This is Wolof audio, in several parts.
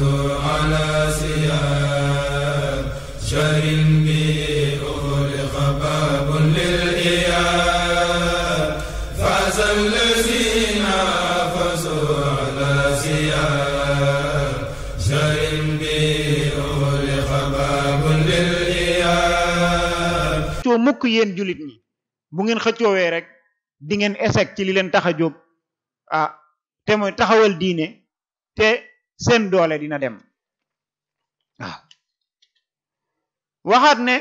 على سياب شهر به أغلق باب للإياب فاز الذين فازوا على سياب شهر به أغلق باب للإياب to mukk yéen julit ñi bu ngeen xëccoowee rek di ngeen échec ci li leen tax a jóg te mooy taxawal diine te seen doole dina dem waaw waxaat ne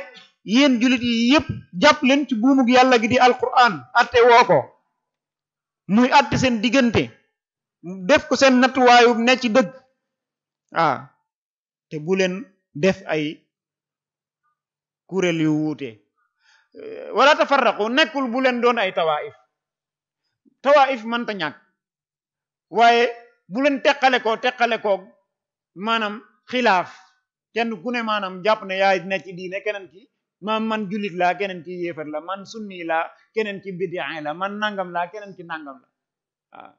yéen julit yi yépp jàpp leen ci buumug yàlla gi di alquran atte woo ko muy atte seen diggante def ko seen nattuwaayu ne ci dëgg te bu leen def ay kuréel yu wuute wala tafarraqu nekkul bu leen doon ay tawaif mënta ñàkk waaye bu leen teqale ko maanaam xilaaf kenn ku ne maanaam jàpp ne yaay ne ci diine keneen ki man jullit laa keneen ki yéefar la man sunni laa keneen ki bid'a la man nangam laa keneen ki nangam la waaw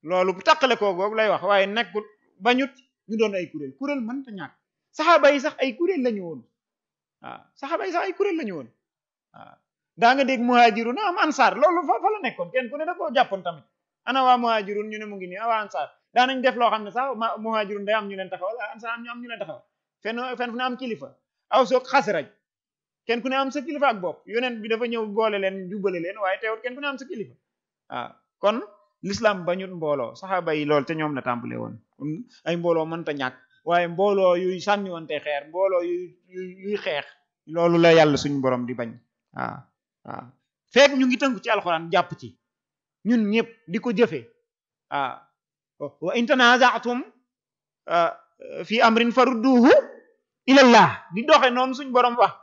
loolu bu teqale ko googu lay wax waaye nekkul bañut ñu doon ay kuréel mënta ñàkk saxaaba yi sax ay kuréel lañu woon waaw daa nga dégg muhajirun am ansaar loolu fa la nekkoon kenn ku ne da koo jàppoon tamit ana waa muhajirun ñu ne mu ngi nii waa ansaar daanañ def loo xam ne sax muhajirun day am ñu leen taxawal ansaar am ñu leen taxawal fenn fu ne am kilifa aw soog xasraj kenn ku ne am sa kilifa ak bopp yonent bi dafa ñëw boole leen jubale leen waaye teewut kenn ku ne am sa kilifa kon l'islam bañut mbooloo saxaaba yi loolu te ñoom la tàmbale woon ay mbooloo mënta ñàkk waaye mbooloo yuy sànniwante xeer mbooloo yuy xeex loolu la yàlla suñu borom di bañ fekk ñu ngi tënku ci alxuraan jàpp ci ñun ñëpp di ko jëfe wa in tanaza'tum fi amrin farudduhu ilallah di doxe noonu suñ borom wax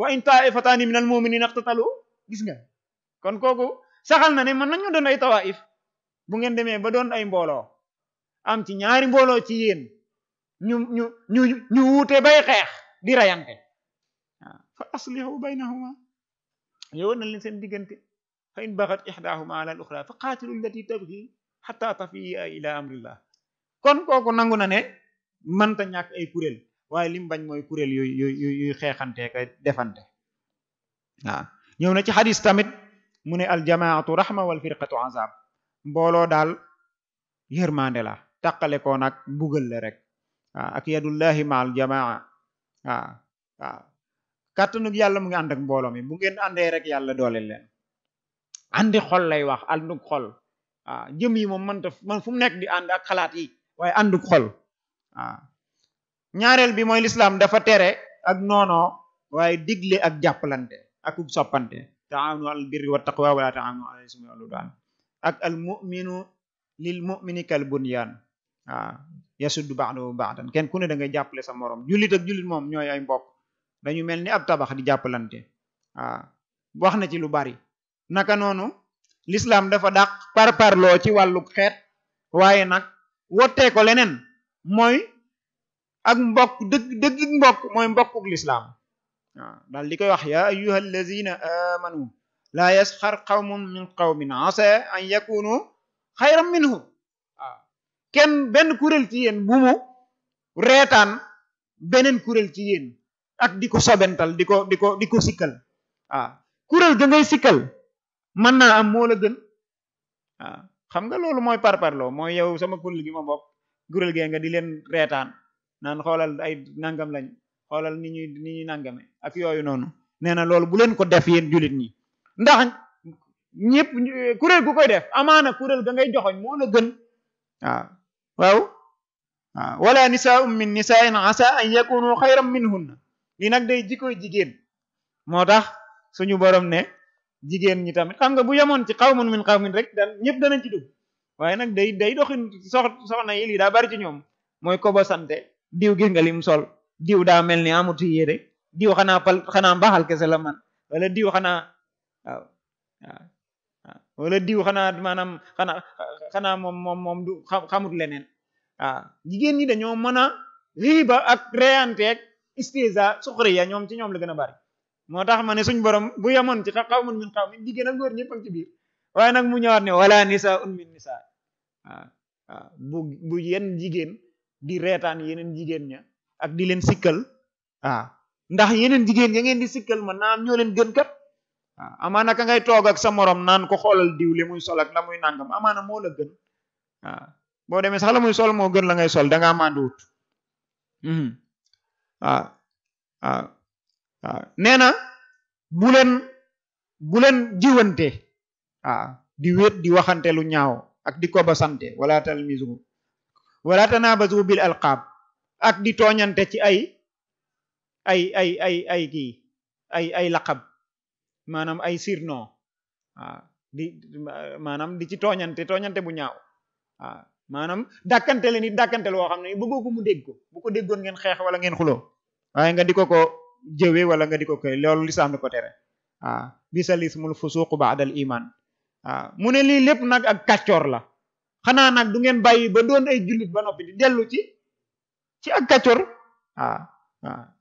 wa in ta'ifatani minal mu'minina iqtatalu gis nga kon kooku saxal na ne mën nañu doon ay tawaif bu ngeen demee ba doon ay mbooloo am ci ñaari mbooloo ci yéen ñu wuute bay xeex di rayante fa aslihu baynahuma yow na leen seen diggante fa in baxat ihdahuma ala al-ukhra fa qaatilu allati tabghi hatta tafi'a ila amrillah kon kooku nangu na ne mënta ñàkk ay kuréel waaye lim bañ mooy kuréel yuy xeexante ka defante ñëw na ci xadis tamit mu ne aljamaatu rahma wal firqatu azab mbooloo daal yërmande la tàqale ko nag bugal la rek ak yadullahi ma al jamaa kàttanug yàlla mu ngi ànd ak mbooloo mi bu ngeen àndee rek yàlla doole leen àndi xol lay wax àndug xol jëm yi moom man fu mu nekk di ànd ak xalaat yi waaye àndug xol ñaareel bi mooy lislaam dafa tere ak noonoo waaye digle ak jàppalante ak soppante taawanu al birri wa taqwa wala taawanu al ismi wal udwan ak al mu'minu lil mu'mini kal bunyan yasuddu ba'dahu ba'dan kenn ku ne da ngay jàppale sa morom jullit ak jullit moom ñooy ay mbokk dañu mel ni ab tabax di jàppalante wax na ci lu bari naka noonu l'islam dafa dàq parparloo ci wàllu xeet waaye nag wottee ko leneen mooy ak mbokk dëgg mbokk mooy mbokkuk l'islam daal di koy wax ya ayyuha allazina amanu la yasxar qawmun min qawmin asa an yakunu xayran minhum kenn benn kuréel ci yéen bu mu reetaan beneen kuréel ci yéen ak di ko sobental di ko sikkal kuréel ga ngay sikkal mën naa am moo la gën xam nga loolu mooy parparloo mooy yow sama kuréel gi ma bokk kuréel gee nga di leen reetaan naan xoolal ay nangam lañ xoolal ni ñuy nangame ak yooyu noonu nee na loolu bu leen ko def yéen jullit ñi ndax ñëpp kuréel gu koy def amaana kuréel ga ngay joxoñ moo la gën waaw wala nisaa'un min nisaa'in asa an yakunu xayran minhunna li nag day jikkoy jigéen moo tax suñu borom ne jigéen ñi tamit xam nga bu yemoon ci qawmun min qawmin rek ñëpp danañ ci dugg waaye nag day doxin soxna yi lii daa bari ci ñoom mooy ko ba sante diw gis nga lim sol diw daa mel ni amuti yére diw xanaa mbaxal kese la man wala diw xanaa wala diw xanaa maanaam xanaa moom du xamut leneen jigéen ñi dañoo mën a riiba ak reyanteeg istiza suxriya ñoom ci ñoom la gën a bari moo tax ma ne suñ borom bu yemoon ci qawmun min qawmin jigéen ak góor ñëpp ak ci biir waaye nag mu ñëwaat ne wala nisaa'un min nisaa bu yenn jigéen di reetaan yeneen jigéen ña ak di leen sikkal ndax yeneen jigéen ya ngeen di sikkal man naa am ñoo leen gën kat amaana ka ngay toog ak sa morom naan ko xoolal diw li muy sol ak la muy nangam amaana moo la gën boo demee sax la muy sol moo gën la ngay sol da ngaa mànduwut nee na bu leen jiwante di wét di waxante lu ñaaw ak di ko ba sante wala talmizu wala tanabazu bil alqaab ak di tooñante ci ay laqab maanaam ay surnom maanaam di ci tooñante bu ñaaw maanaam dàkkante leen it dàkkante loo xam ne bëggoo ko mu dégg ko bu ko déggoon ngeen xeex wala ngeen xuloo waaye nga di ko jëwe wala nga di ko koy loolu lislaam di ko tere bisal ismul fusuq ba'dal iman mu ne lii lépp nag ak kàccoor la xanaa nag du ngeen bàyyi ba doon ay jullit ba noppi di dellu ci ak kàccoor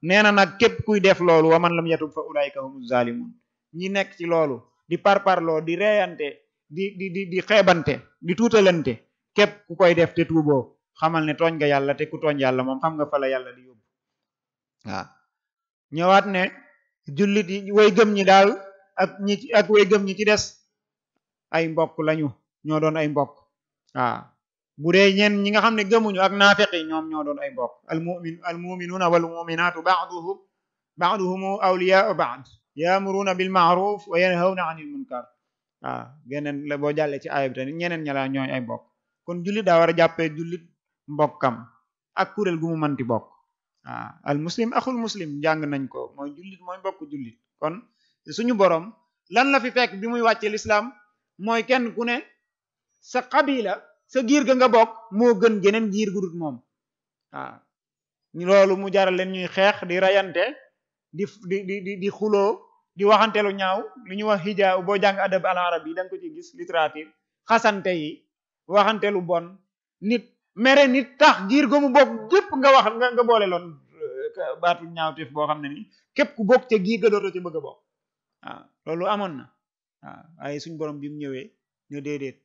nee na nag képp kuy def loolu wa man lam yatub fa ulaika humuz zalimun ñi nekk ci loolu di parparloo di reeyante di xeebante di tuutalante képp ku koy def te tuuboo xamal ne tooñ nga yàlla te ku tooñ yàlla moom xam nga fa la yàlla di yóbbu ñëwaat ne jullit yi way gëm ñi daal ak way gëm ñi ci des ay mbokk lañu ñoo doon ay mbokk bu dee ñeen ñi nga xam ne gëmuñu ak naafeq yi ñoom ñoo doon ay mbokk al muminuuna wal muminaatu ba'duhum awliyaa'u ba'd ya'muruna bil ma'ruf wa yanhawna 'anil munkar geneen la boo jàllee ci aaya bi tamit ñeneen ña la ñooy ay mbokk kon jullit daa war a jàppee jullit mbokkam ak kuréel gu mu manti bokk al muslim axul muslim jàng nañ ko mooy jullit mooy mbokk jullit kon suñu borom lan la fi fekk bi muy wàcce lislaam mooy kenn ku ne sa xabila sa giir ga nga bokk moo gën geneen giir gu dut moom loolu mu jaral leen ñuy xeex di rayante di xuloo di waxantelu ñaaw lu ñu wax hijaa boo jàng adab al arab yi da nga ko ci gis littérature xasante yi waxantelu bon nit mere nit tax giir ga mu bokk gépp nga wax nga boole loon baatu ñaawteef boo xam ne ni képp ku bokk ca giir ga dootoo ci bëgg a bokk loolu amoon na waaye suñ borom bi mu ñëwee ne déedéet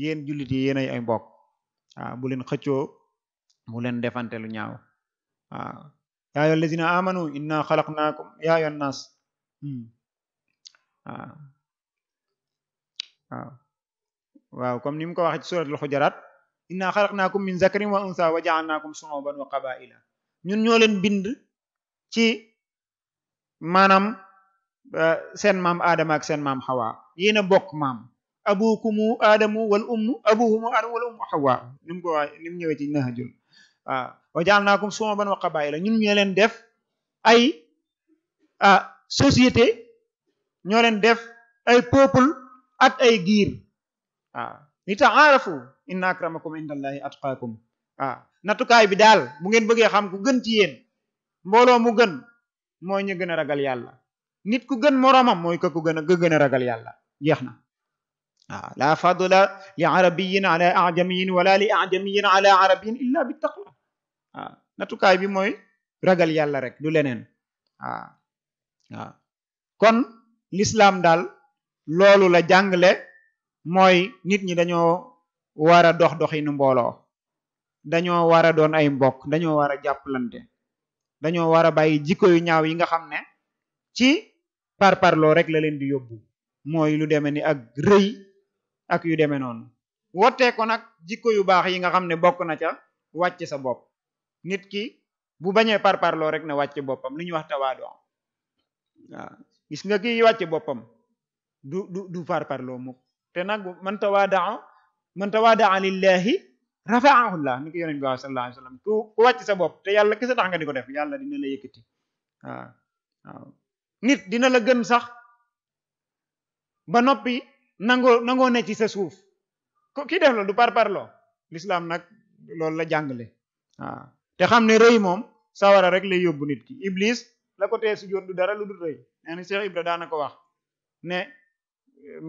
yéen jullit yi yéen ay mbokk bu leen xëccoo bu leen defante lu ñaaw yaa ayyuhal lazina amanu inna xalaqnaakum yaa ayyuhan naas waaw comme ni mu ko waxee ci suratul xujaraat inna xalaqnaakum min zakarin wa unsa wa ja'alnaakum shu'uban wa qabaila ñun ñoo leen bind ci maanaam seen maam Adama ak seen maam Hawa yéen a bokk maam abukumu Adamu wal ummu abuhumu Adamu wal ummu Hawa ni mu ko wax ni mu ñëwee ci Nahjul wa ja'alnaakum shu'uban wa qabaila ñun ñoo leen def ay société ñoo leen def ay peuple ak ay giir li ta'arafu inna akramakum indallahi atqakum natukaay bi daal bu ngeen bëggee xam ku gën ci yéen mbooloo mu gën mooy ñu gën a ragal yàlla nit ku gën moroomam mooy ka ku gën a ragal yàlla jeex na la fadla li arabiyyin ala ajamiyyin wala li ajamiyyin ala arabiyyin illa bi taqwa natukaay bi mooy ragal yàlla rek du leneen kon l'islam daal loolu la jàngale mooy nit ñi dañoo war a doxinu mbooloo dañoo war a doon ay mbokk dañoo war a jàppalante dañoo war a bàyyi jikko yu ñaaw yi nga xam ne ci parparloo rek la leen di yóbbu mooy lu demee ni ak rëy ak yu demee noonu wottee ko nag jikko yu baax yi nga xam ne bokk na ca wàcce sa bopp nit ki bu bañee parparloo rek na wàcce boppam li ñuy wax tawaadu gis nga kii wàcce boppam du parparloo mukk te nag man tawaadaa lillahi rafa'ahu llah ni ko yonent bi sallallahu alayhi wasallam ku wàcc sa bopp te yàlla kese tax nga di ko def yàlla dina la yëkkati waaw nit dina la gën sax ba noppi nangoo ne ci sa suuf ko kii def la du parparloo l'islam nag loolu la jàngale te xam ne rëy moom sawara rek lay yóbbu nit ki iblis la ko tee sujjóot du dara lu dul rëy nee na Cheikh Ibra daana ko wax ne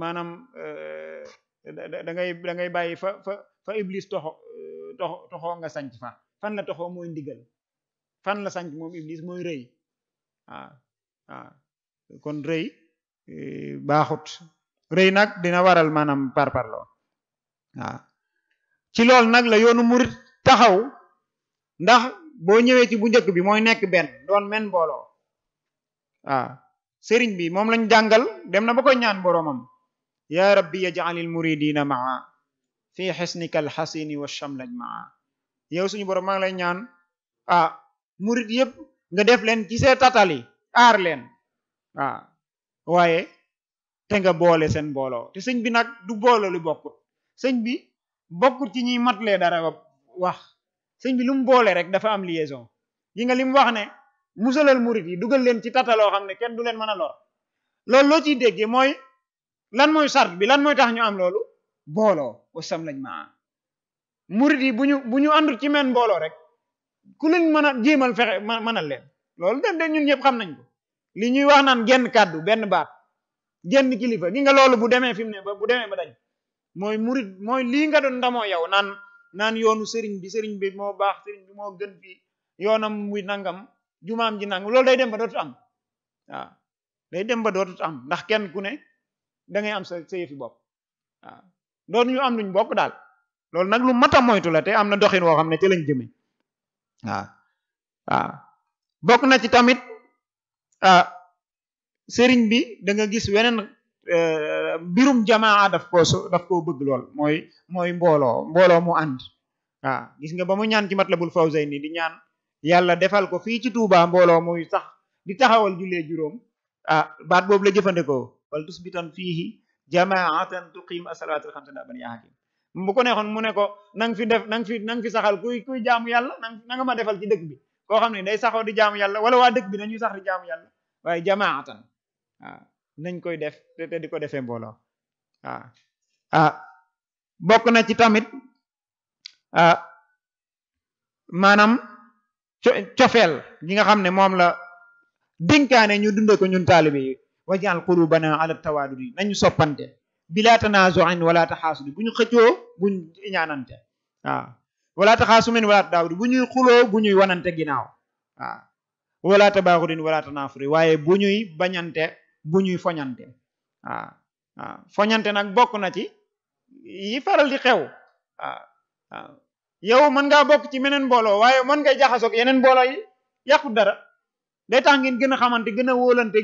maanaam da ngay bàyyi fa iblis toxoo nga sanc fa fan la toxoo mooy ndigal fan la sanc moom iblis mooy rëy kon rëy baaxut rëy nag dina waral maanaam parparloo ci loolu nag la yoonu murit taxaw ndax boo ñëwee ci bu njëkk bi mooy nekk benn doon men mbooloo waaw sëriñ bi moom lañ jàngal dem na ba koy ñaan boroomam ya rabbi yaj'alil muridina maa fi xisnika alxasini wa shamlaj maa yow suñu boroom maa ngi lay ñaan murid yëpp nga def leen ci see tatali aar leen waaye te nga boole seen mbooloo te sëñ bi nag du boole lu bokkut sëñ bi bokkut ci ñuy matlee dara wax sëñ bi lu mu boole rek dafa am liaison yi nga li mu wax ne musalal murid yi dugal leen ci tataloo xam ne kenn du leen mën a lor loolu loo ciy déggee mooy lan mooy sart bi lan mooy tax ñu am loolu booloo wasam lañ maa murid yi bu ñu àndul ci men mbooloo rek ku leen mën a jéemal fexe mënal leen loolu de ñun ñëpp xam nañ ko li ñuy wax naan genn kàddu benn baat genn kilifa gi nga loolu bu demee fi mu ne bu demee ba dañ mooy murid mooy lii nga doon ndamoo yow naan yoonu sëriñ bi moo baax sëriñ bi moo gën fii yoonam muy nangam jumaam ji nangam loolu day dem ba dootut am waaw day dem ba dootut am ndax kenn ku ne da ngay am sa yëfi bopp waaw doon ñu am luñ bokk daal loolu nag lu mat a moytu la te am na doxin woo xam ne ci lañ jëme waaw bokk na ci tamit sëriñ bi da nga gis weneen mbirum jamaa daf koo bëgg lool mooy mbooloo mu ànd gis nga ba mu ñaan ci Matlabul Fawzayni di ñaan yàlla defal ko fii ci Touba mbooloo muy sax di taxawal jullee juróom baat boobu la jëfandikoo wal tusbitan fiihi jamaatan tuqim as-salaatal xamsa daban yaa hakim bu ko neexoon mu ne ko nang fi saxal kuy jaamu yàlla na nga ma defal ci dëkk bi koo xam ne day saxoo di jaamu yàlla wala waa dëkk bi nañuy sax di jaamu yàlla waaye jamaatan nañ koy def te di ko defee mbooloo bokk na ci tamit maanaam cofeel gi nga xam ne moom la dénkaane ñu dunde ko ñun taalibe yi wajal qulubana ala tawadudi nañu soppante bila tanazu'in wala taxaasudi bu ñu xëccoo buñ ñaanante wala taxaasumin wala tadaawudi bu ñuy xuloo bu ñuy wanante ginnaaw wala tabaaxudin wala tanaafuri waaye bu ñuy bañante bu ñuy foñante foñante nag bokk na ci yi faral di xew yow mën ngaa bokk ci meneen mbooloo waaye mën ngay jaxasoog yeneen mbooloo yi yàqu dara day tax ngeen gën a xamante gën a wóolante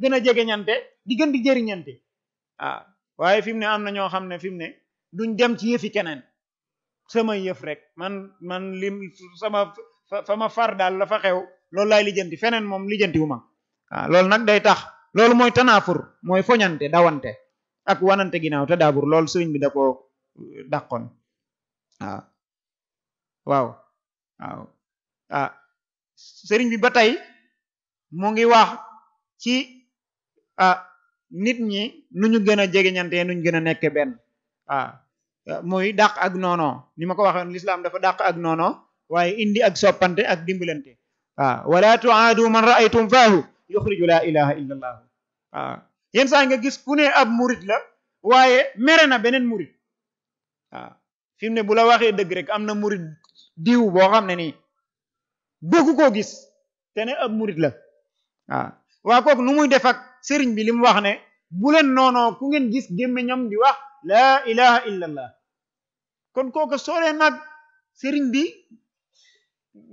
gën a jegeñante di gën di jëriñante waaye fi mu ne am na ñoo xam ne fi mu ne duñ dem ci yëfi keneen sama yëf rek man lim fa ma far daal la fa xew loolu laay lijjanti feneen moom lijjanti wu ma loolu nag day tax loolu mooy tanaafur mooy foñante dawante ak wanante ginnaaw te daabur loolu sëriñ bi da ko dàqoon waaw sëriñ bi ba tey mu ngi wax ci nit ñi nu ñu gën a jegeñante nu ñu gën a nekk benn muy dàq ak noono ni ma ko waxoon lislaam dafa dàq ak noono waaye indi ak soppante ak dimbalante wala tuaadu man raaytum faahu yuxriju la ilaha illa allah yenn saa nga gis ku ne ab murid la waaye mere na beneen murid fi mu ne bu la waxee dëgg rek am na murid diw boo xam ne nii bëggu koo gis te ne ab murid la waa kooku nu muy def ak sëriñ bi li mu wax ne bu leen noonoo ku ngeen gis gémmiñam di wax laa ilaha illa allah kon kooku sore nag sëriñ bi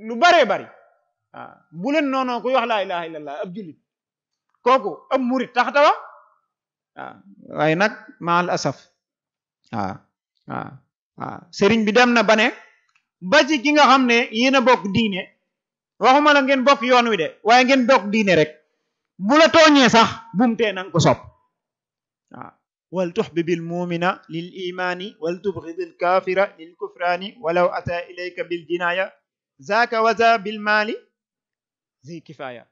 lu baree bari bu leen noonoo kuy wax laa ilaha illa allah ab jullit kooku ab murid taxta wax waaye nag maal asaf sëriñ bi dem na ba ne ba ci ki nga xam ne yéen a bokk diine waxuma la ngeen bokk yoon wi de waaye ngeen bokk diine rek bu la tooñee sax bum tee nanga ko sopp wal tuhbibil mu'mina lil imani wal tubghidil kafira lil kufrani walaw ata ilayka bil jinaya zaka waza bil mali zi kifaya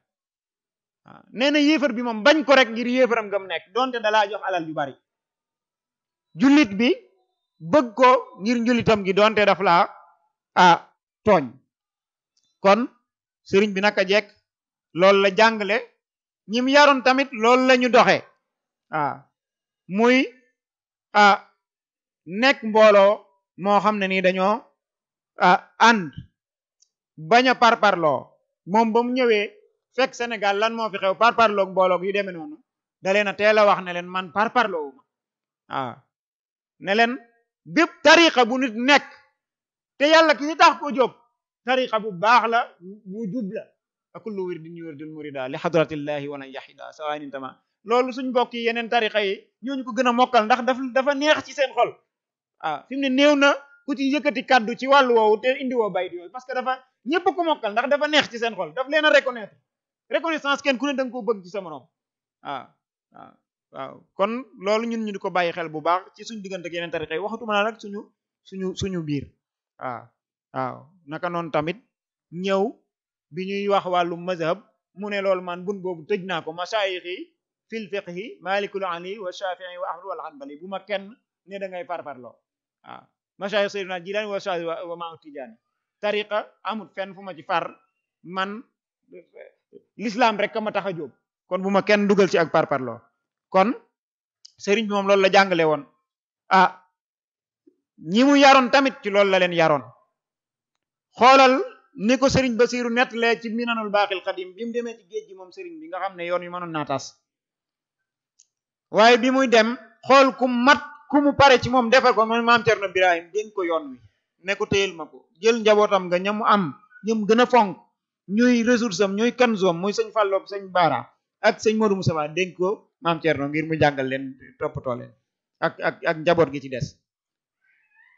nee na yéefar bi moom bañ ko rek ngir yéefaram ngam nekk donte dalaa jox alal yu bari jullit bi bëgg ko ngir njullitam gi donte daf laa tooñ kon sëriñ bi naka jekk loolu la jàngale ñim yaroon tamit loolu la ñu doxe muy nekk mbooloo moo xam ne nii dañoo ànd bañ a parparloo moom ba mu ñëwee fekk Sénégal lan moo fi xew parparloog mbooloog yu demee noonu da leen a teel a wax ne leen man parparloowuma ne leen bépp tariqa bu nit nekk te yàlla ki tax ko jóg tariqa bu baax la bu jub la a kullu wirdin yuridul murida li hadratillahi wa lan yahida sawaa'in intama loolu suñ mbokk yi yeneen tariqa yi ñooñu ko gën a mokkal ndax dafa neex ci seen xol fi mu ne néew na ku ci yëkkati kaddu ci wàllu woowu te indi woo bayit yooyu parce que dafa ñëpp ko mokkal ndax dafa neex ci seen xol daf leen a reconnaître reconnaissance kenn ku ne da nga koo bëgg ci sa morom waaw kon loolu ñun ñu di ko bàyyi xel bu baax ci suñ diggante ak yeneen tariqa yi waxatuma naa nag suñu biir waaw naka noonu tamit ñëw bi ñuy wax wàllu mazhab mu ne loolu man bun boobu tëj naa ko masayix yi fil fiqhi malikul ali wa shafii wa ahmad wal hanbali bu ma kenn ne da ngay parparloo masayix sayyidina jilaani wa shafii wa maa tijaani tariqa amul fenn fu ma ci far man l'islam rek ka ma tax a jóg kon bu ma kenn dugal ci ak parparloo kon sëriñ bi moom loolu la jàngale woon ñi mu yaroon tamit ci loolu la leen yaroon xoolal ni ko sëriñ Basiru nettalee ci minanul baaxil xadim bi mu demee ci géej gi moom sëriñ bi nga xam ne yoon wi mënoon naa tas waaye bi muy dem xool ku mat ku mu pare ci moom defar ko moom maam Cerno Birahim dénk ko yoon wi ne ko téyel ma ko jël njabootam nga ñamu am ñum gën a fonk ñuy ressource am ñuy kanzoom muy sëñ Fallou sëñ Baara ak sëñ Modou Moussa dénk ko maam Cerno ngir mu jàngal leen toppatoo leen ak njaboot gi ci des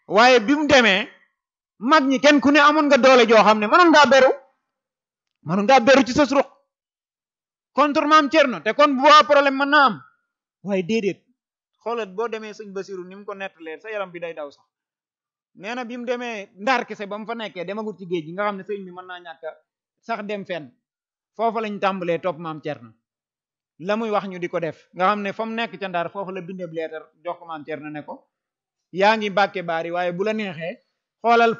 waaye bi mu demee mag ñi kenn ku ne amoon nga doole joo xam ne mënoon ngaa beru ci sa suruq contre maam Cerno te kon bu waa problème mën naa am waaye déedéet xoolal boo demee sëñ Basiru ni mu ko nettalee sa yaram bi day daw sax nee na bi mu demee Ndar kese ba mu fa nekkee demagut ci géej gi nga xam ne sëñ bi mën naa ñàkk sax dem fenn foofa lañ tàmbalee topp maam Cerno la muy wax ñu di ko def nga xam ne fa mu nekk ca Ndar foofu la bindeb leetar jox ko maam Cerno ne ko yaa ngi Mbàkke Baari waaye bu la neexee xoolal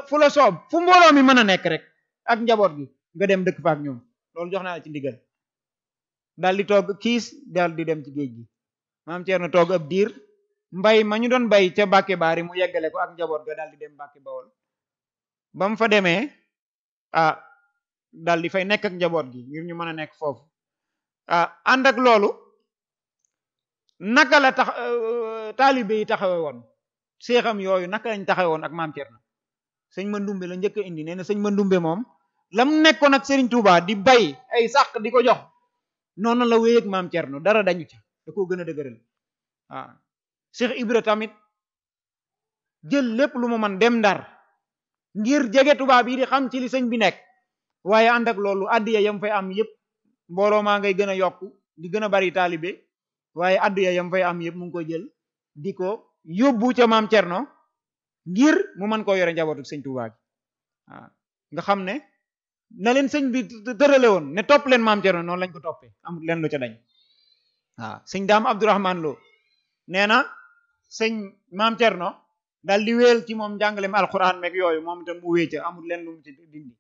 fu la soob fu mbooloo mi mën a nekk rek ak njaboot gi nga dem dëkk fa ak ñoom loolu jox naa la ci ndigal daal di toog kiis daal di dem ci géej gi maam Cerno toog ab diir mbay ma ñu doon bay ca Mbàkke Baari mu yeggale ko ak njaboot ga daal di dem Mbàkke Bawol ba mu fa demee daal di fay nekk ak njaboot gi ngir ñu mën a nekk foofu ànd ak loolu naka la tax taalibe yi taxawe woon seexam yooyu naka lañ taxawe woon ak maam Cerno sëñ Mandumbe la njëkk a indi nee na sëñ Mandumbe moom lam nekkoon ak Serigne Touba di bay ay sàq di ko jox noonu la wéy ak maam Cerno dara dañu ca da koo gën a dëgëral Cheikh Ibra tamit jël lépp lu mu man dem Ndar ngir jege Touba bi di xam ci li sëñ bi nekk waaye ànd ak loolu addiya yam fay am yëpp mbooloo maa ngay gën a yokku di gën a bari taalibe waaye addiya yam fay am yëpp mu ngi koy jël di ko yóbbu ca maam Cerno ngir mu mën koo yore njabootu sëñ Touba gi nga xam ne na leen sëñ bi tërale woon ne topp leen maam Cerno noonu lañ ko toppee amul leen lu ca dañ sëñ Daam Abdourahman Lo nee na sëñ maam Cerno daal di wéel ci moom njàngalem alquran meeg yooyu moom itam mu wéy ca amul leen lu mu ci dindi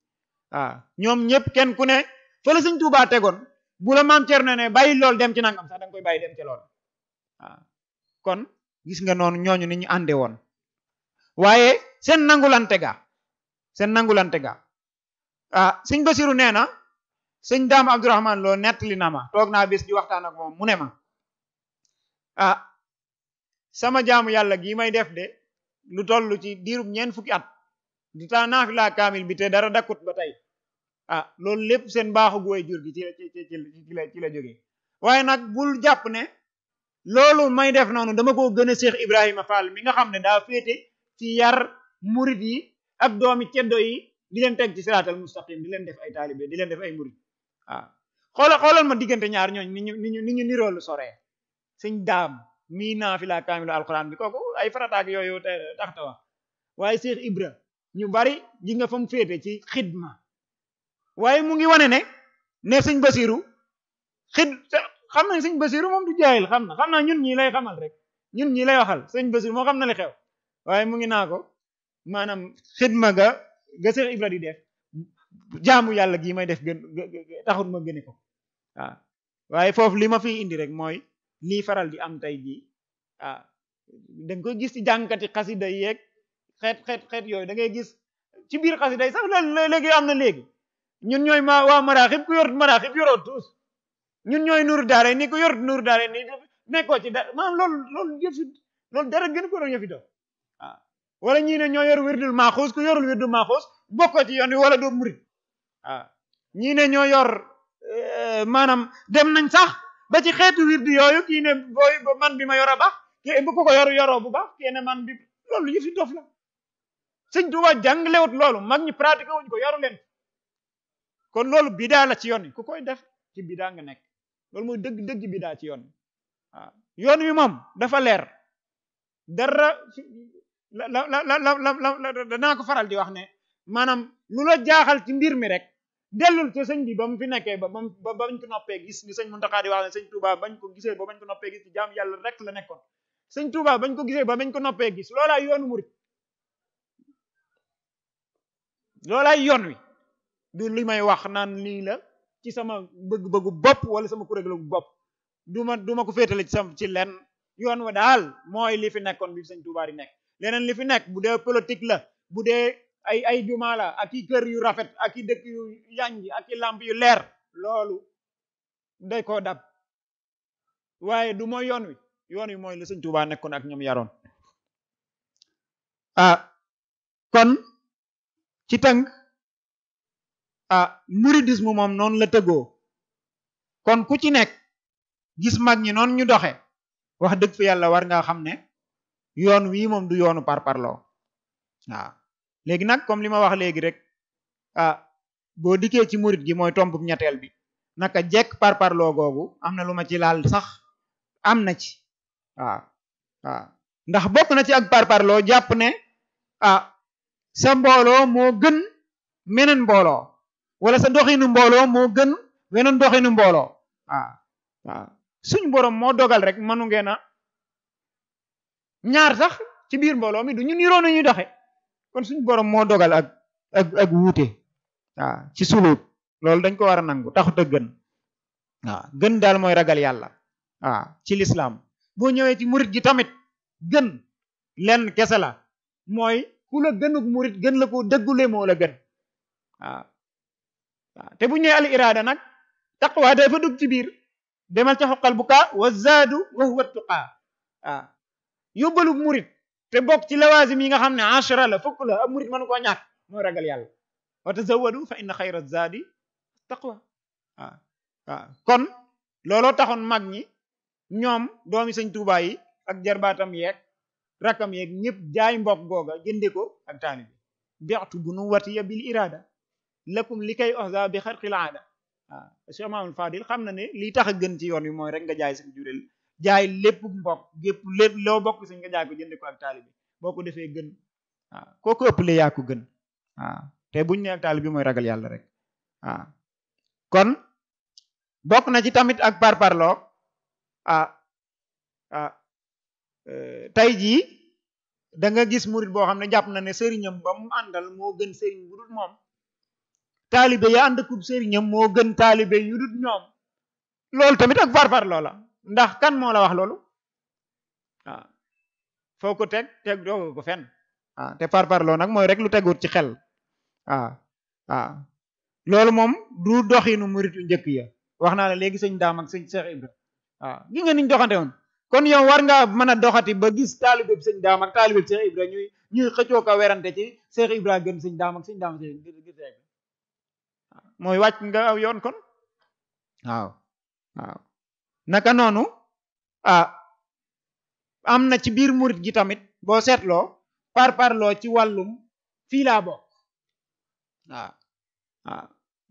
ñoom ñëpp kenn ku ne fa la sëñ Touba tegoon bu la maam Cerno ne bàyyi lool dem ci nangam sax da nga koy bàyyi dem ci lool kon gis nga noonu ñooñu ni ñu ànde woon waaye seen nangulante ga sëñ Basiru nee na sëñ Daam Abdourahman Lo nettali na ma toog naa bis di waxtaan ak moom mu ne ma sama jaamu yàlla gii may def de lu toll ci diirub ñeent fukki at di taa naafila kaamil bi te dara dakkut ba tey loolu lépp seen baaxu gooy jur gi ci la jógee waaye nag bul jàpp ne loolu may def noonu dama ko gën a Cheikh Ibrahima Fall mi nga xam ne daa féete ci yar murid yi ak doomi ceddo yi di leen teg ci siraatal mustaqim di leen def ay taalibe di leen def ay murid xoolal ma diggante ñaar ñooñ ni ñu niroolu soree sëñ Daam mii naafila kaamilu alquran bi kooku ay farataak yooyu tax ta wax waaye Cheikh Ibra ñu bari ji nga fa mu féete ci xidma waaye mu ngi wane ne sëñ Basiru xam nañ sëñ Basiru moom du jaayil xam naa ñun ñi lay xamal rek ñun ñi lay waxal sëñ Basiru moo xam na li xew waaye mu ngi naa ko maanaam xidma ga Cheikh Ibra di def jaamu yàlla gii may def taxut ma gëne ko waaye foofu li ma fi indi rek mooy lii faral di am tey jii danga koy gis ci jàngkati xasida yeeg xeet yooyu da ngay gis ci biir xasida yi sax léegi am na léegi ñun ñooy waa maraaxib ku yor maraaxib yoroo tuus ñun ñooy nuuru daare ni ko yor nuuru daare ni nekkoo ci dara maanaam loolu dara gën ko doon yëfi do wala ñii ne ñoo yor wirdul maaxuus ku yorul wirdul maaxuus bokkoo ci yoon wi wala doo murit waaw ñii ne ñoo yor maanaam dem nañ sax ba ci xeetu wirdu yooyu kii ne booy man bi ma yor a baax kii bu ko yor yoroo bu baax kii ne man bi loolu yëfi dof la sëñ Tuubaa jàngalewut loolu mag ñi pratiqué wuñ ko yoru leen kon loolu bidaa la ci yoon wi ku koy def ci bidaa nga nekk loolu mooy dëgg bidaa ci yoon wi waaw yoon wi moom dafa leer dara danaa ko faral di wax ne maanaam lu la jaaxal ci mbir mi rek dellul te sëñ bi ba mu fi nekkee ba bañ ko noppee gis ni sëñ Muntaxa di wax ne sëñ Tuubaa bañ ko gisee ba bañ ko noppee gis ci jaam yàlla rek la nekkoon sëñ Tuubaa bañ ko gisee ba bañ ko noppee gis loolaay yoonu murit loolaay yoon wi du li may wax naan lii la ci sama bëgg-bëggu bopp wala sama kuréelu bopp du ma ko féetale ci lenn yoon wa daal mooy li fi nekkoon bi sëñ Tuubaa di nekk leneen li fi nekk bu dee politique la bu dee ay jumaa la ak i kër yu rafet ak i dëkk yu yanji ak i lamp yu leer loolu day koo dab waaye du mooy yoon wi mooy la sëñ Tuubaa nekkoon ak ñoom yaroon kon ci tënk muridisme moom noonu la tëggoo kon ku ci nekk gis mag ñi noonu ñu doxe wax dëgg fa yàlla war nga xam ne yoon wii moom du yoonu parparloo waaw léegi nag comme li ma wax léegi rek boo dikkee ci murid gi mooy tomb ñetteel bi naka jekk parparloo googu am na lu ma ci laal sax am na ci waaw ndax bokk na ci ak parparloo jàpp ne sa mbooloo moo gën meneen mbooloo wala sa doxinu mbooloo moo gën weneen doxinu mbooloo waaw suñ borom moo dogal rek manu ngeen a ñaar sax ci biir mbooloo mi du ñu niroo na ñuy doxe kon suñ borom moo dogal ak wuute ci suluk loolu dañ ko war a nangu taxut a gën gën daal mooy ragal yàlla ci lislaam boo ñëwee ci murit gi tamit gën lenn kese la mooy ku la gënug murit gën la ko dëggule moo la gën te bu ñëwee al iraada nag taqwa dafa dugg ci biir demal ca xoqal bu kaa wa zaadu wa huwa tuqaa yóbbalu murit te bokk ci lawaasim yi nga xam ne ashara la fukk la ab murit mënu koo ñàkk mooy ragal yàlla wa tazawwadu fa inna xayra zaadi taqwa kon looloo taxoon mag ñi ñoom doomi sëñ Tuubaa yi ak jarbaatam yeeg rakam yeeg ñëpp jaay mbokk googa jënde ko ak taalibi bi'tu bu nu watiya bil iraada lakum li kay ohza bi xarqil aada Cheikh Mamadou Fadil xam na ne lii tax a gën ci yoon wi mooy rek nga jaay seen jureel jaay lépp mbokk gépp lépp loo bokk sëñ nga jaay ko jënde ko ak taalibi boo ko defee gën kooku ëppale yaa ko gën te buñ ne ak taalibi mooy ragal yàlla rek kon bokk na ci tamit ak parparloo tey jii da nga gis murit boo xam ne jàpp na ne sëriñam ba mu àndal moo gën sëriñ bu dul moom taalibe ya ànd kub sëriñam moo gën taalibe yu dul ñoom loolu tamit ak parparloo la ndax kan moo la wax loolu foo ko teg doo ko fenn te parparloo nag mooy rek lu teguut ci xel loolu moom du doxinu muritu njëkk ya wax naa la léegi sëñ daam ak sëñ Cheikh Ibra gi nga niñ doxante woon kon yow war nga mën a doxati ba gis taalibe bi sëñ daam ak taalibe bi Cheikh Ibra ñuy xëccoo ko werante ci Cheikh Ibra gën sëñ daam ak sëñ daam mooy wàcc nga aw yoon kon waaw naka noonu am na ci biir murit gi tamit boo seetloo parparloo ci wàllum fii laa bokk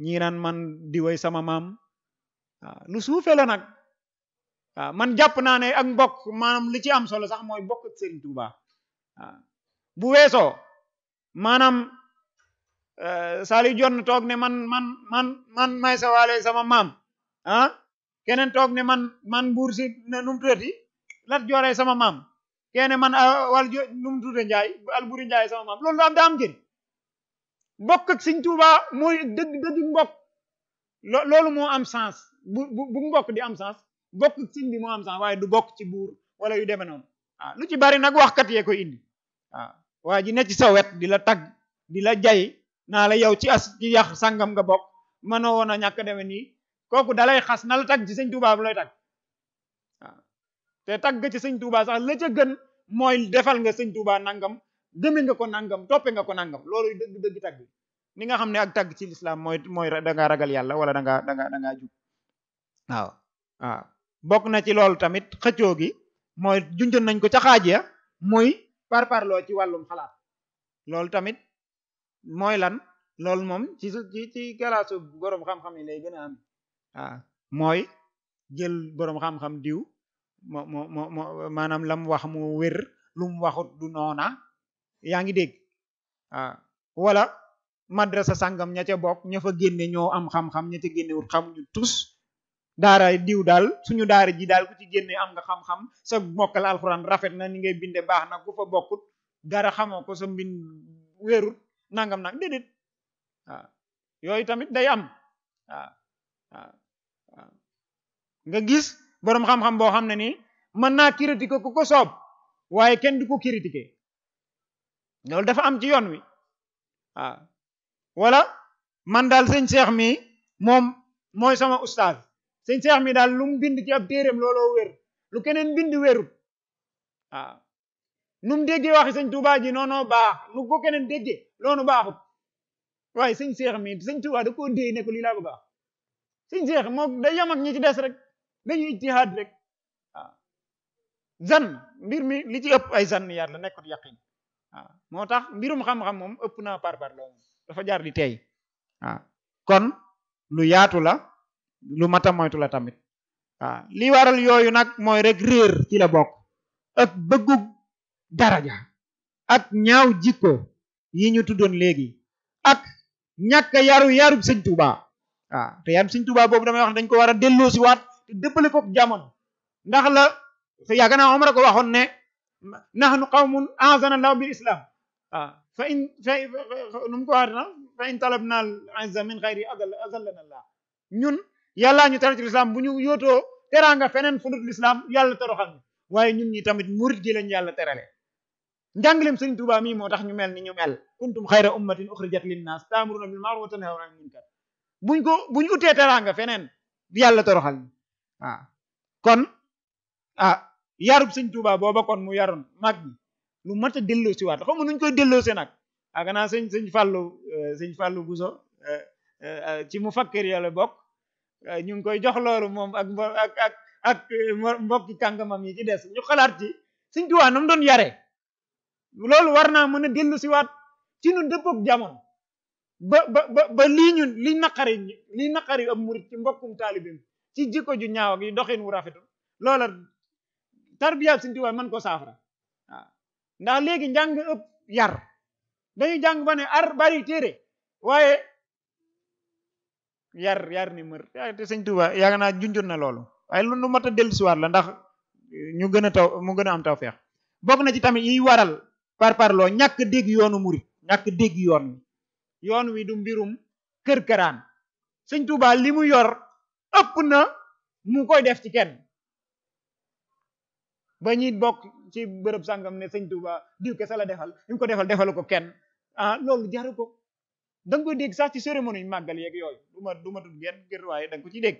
ñii naan man di way sama maam lu suufe la nag man jàpp naa ne ak mbokk maanaam li ci am solo sax mooy bokk ak Serigne Touba bu weesoo maanaam Saliou Jonn toog ne man may sa waale sama maam keneen toog ne man buur si ne num tuddati Lat Joor sama maam kene man wal num tudde Njaay Alburi Njaay sama maam loolu daa am njëriñ bokk ak Serigne Touba mooy dëgg mbokk loolu moo am sens bu mbokk di am sens bokk ak Serigne bi moo am sens waaye du bokk ci buur wala yu demee noonu lu ci bari nag waxkat yee koy indi waa ji ne ci sa wet di la tagg di la jay naa la yow ci yàq sangam nga bokk mënoo woon a ñàkk deme nii kooku dalay xas na la tagg ci sëñ Touba bu lay tagg te tagg ci sëñ Touba sax la ca gën mooy defal nga sëñ Touba nangam gëme nga ko nangam toppe nga ko nangam loolu dëgg tagg ni nga xam ne ak tagg ci lislaam mooy da ngaa ragal yàlla wala da ngaa jub waaw waaw bokk na ci loolu tamit xëccoo gi mooy junjoon nañ ko ca xaaj ya muy parparloo ci wàllum xalaat loolu tamit mooy lan loolu moom ci galaasu boroom xam-xam yi lay gën a am waaw mooy jël boroom xam-xam diw maanaam lam wax mu wér lu mu waxut du noona yaa ngi dégg wala madrasa sangam ña ca bokk ña fa génne ñoo am xam-xam ña ca génnewut xamuñu tus daara diw daal suñu daara ji daal ku ci génne am nga xam-xam sa mokkal alxuraan rafet na ni ngay binde baax na ku fa bokkut dara xamoo ko sa mbind wéerut nangam nag déedéet waaw yooyu tamit day am waaw nga gis boroom xam-xam boo xam ne nii mën naa critiquer ku ko soob waaye kenn du ko critiquer loolu dafa am ci yoon wi waaw wala man daal sëñ Cheikh mi moom mooy sama ustaaz sëñ Cheikh mi daal lu mu bind ci ab téeréem looloo wér lu keneen bind wérut waaw nu mu déggee waxi sëñ Touba ji noonu baax lu ko keneen déggee loonu baaxut waaye sëñ Cheikh mi sëñ Touba da koo déy ne ko lii laa bëgg a wax sëñ Cheikh moo day yam ak ñi ci des rek dañuy ijtihaad rek waaw zan mbir mi li ci ëpp ay zann yaat la nekkut yaqin waaw moo tax mbirum xam-xam moom ëpp naa par loo dafa jaar di tey waaw kon lu yaatu la lu mata moytu la tamit waaw li waral yooyu nag mooy rek réer ci la bokk ak bëggug daraja ak ñaaw jikko yi ñu tuddoon léegi ak ñàkk yarub sëñ Touba waaw te yarub sëñ Touba boobu damay wax dañ ko war a delloo si waat te dëppale ko jamono ndax la yàgg naa Omar ko waxoon ne nahnu qawmun a'zana Allahu bil islam waaw fa in nu mu ko waxee na fa in talabna al izza min xayri azallana Allah ñun yàllaa ñu teral ci lislaam bu ñu yootoo teraanga feneen fu dul lislaam yàlla toroxal ñu waaye ñun ñi tamit murid gi lañ yàlla terale njàngaleem Sëriñ Tuubaa mii moo tax ñu mel ni ñu mel kuntum xayra ummatin uxrijat linnaas taamuruna bil ma'ruf wa tanhawna anil munkar buñ utee teraanga feneen yàlla toroxal ñu waaw kon yarub Sëriñ Tuubaa booba kon mu yaroon mag ñi lu mat a delloo si waat xaw ma nuñ koy delloo see nag aganaa sëñ Fàllu Buso ci mu fakkir yàlla bokk ñu ngi koy jox loolu moom ak mbokki kàngamam yi ci des ñu xalaat ci Sëriñ Tuubaa na mu doon yare loolu war naa mën a dellu si waat ci nu dëppook jamono ba li naqari ab murit ci mbokkum taalibim ci jikko ju ñaaw ak yi doxin wu rafetu loola tarbiya Sëriñ Tuubaa mën ko saafara waaw ndax léegi njàng ëpp yar dañuy jàng ba ne ar bari téere waaye yar ni mër te Sëriñ Tuubaa yaakaar naa junjoon na loolu waaye lu mat a dellu si waat la ndax ñu gën a mu gën a am taw feex bokk na ci tamit yiy waral parparloo ñàkk dégg yoonu murit ñàkk dégg yoon wi du mbirum kër-këraan Sëriñ Tuubaa li mu yor ëpp na mu koy def ci kenn ba ñi bokk ci bërëb sàngam ne Sëriñ Tuubaa diw kese la defal li mu ko defalu ko kenn loolu jaru ko da nga koy dégg sax ci cérémonie màggal yeeg yooyu du ma tudd genn gër waaye da nga ko ci dégg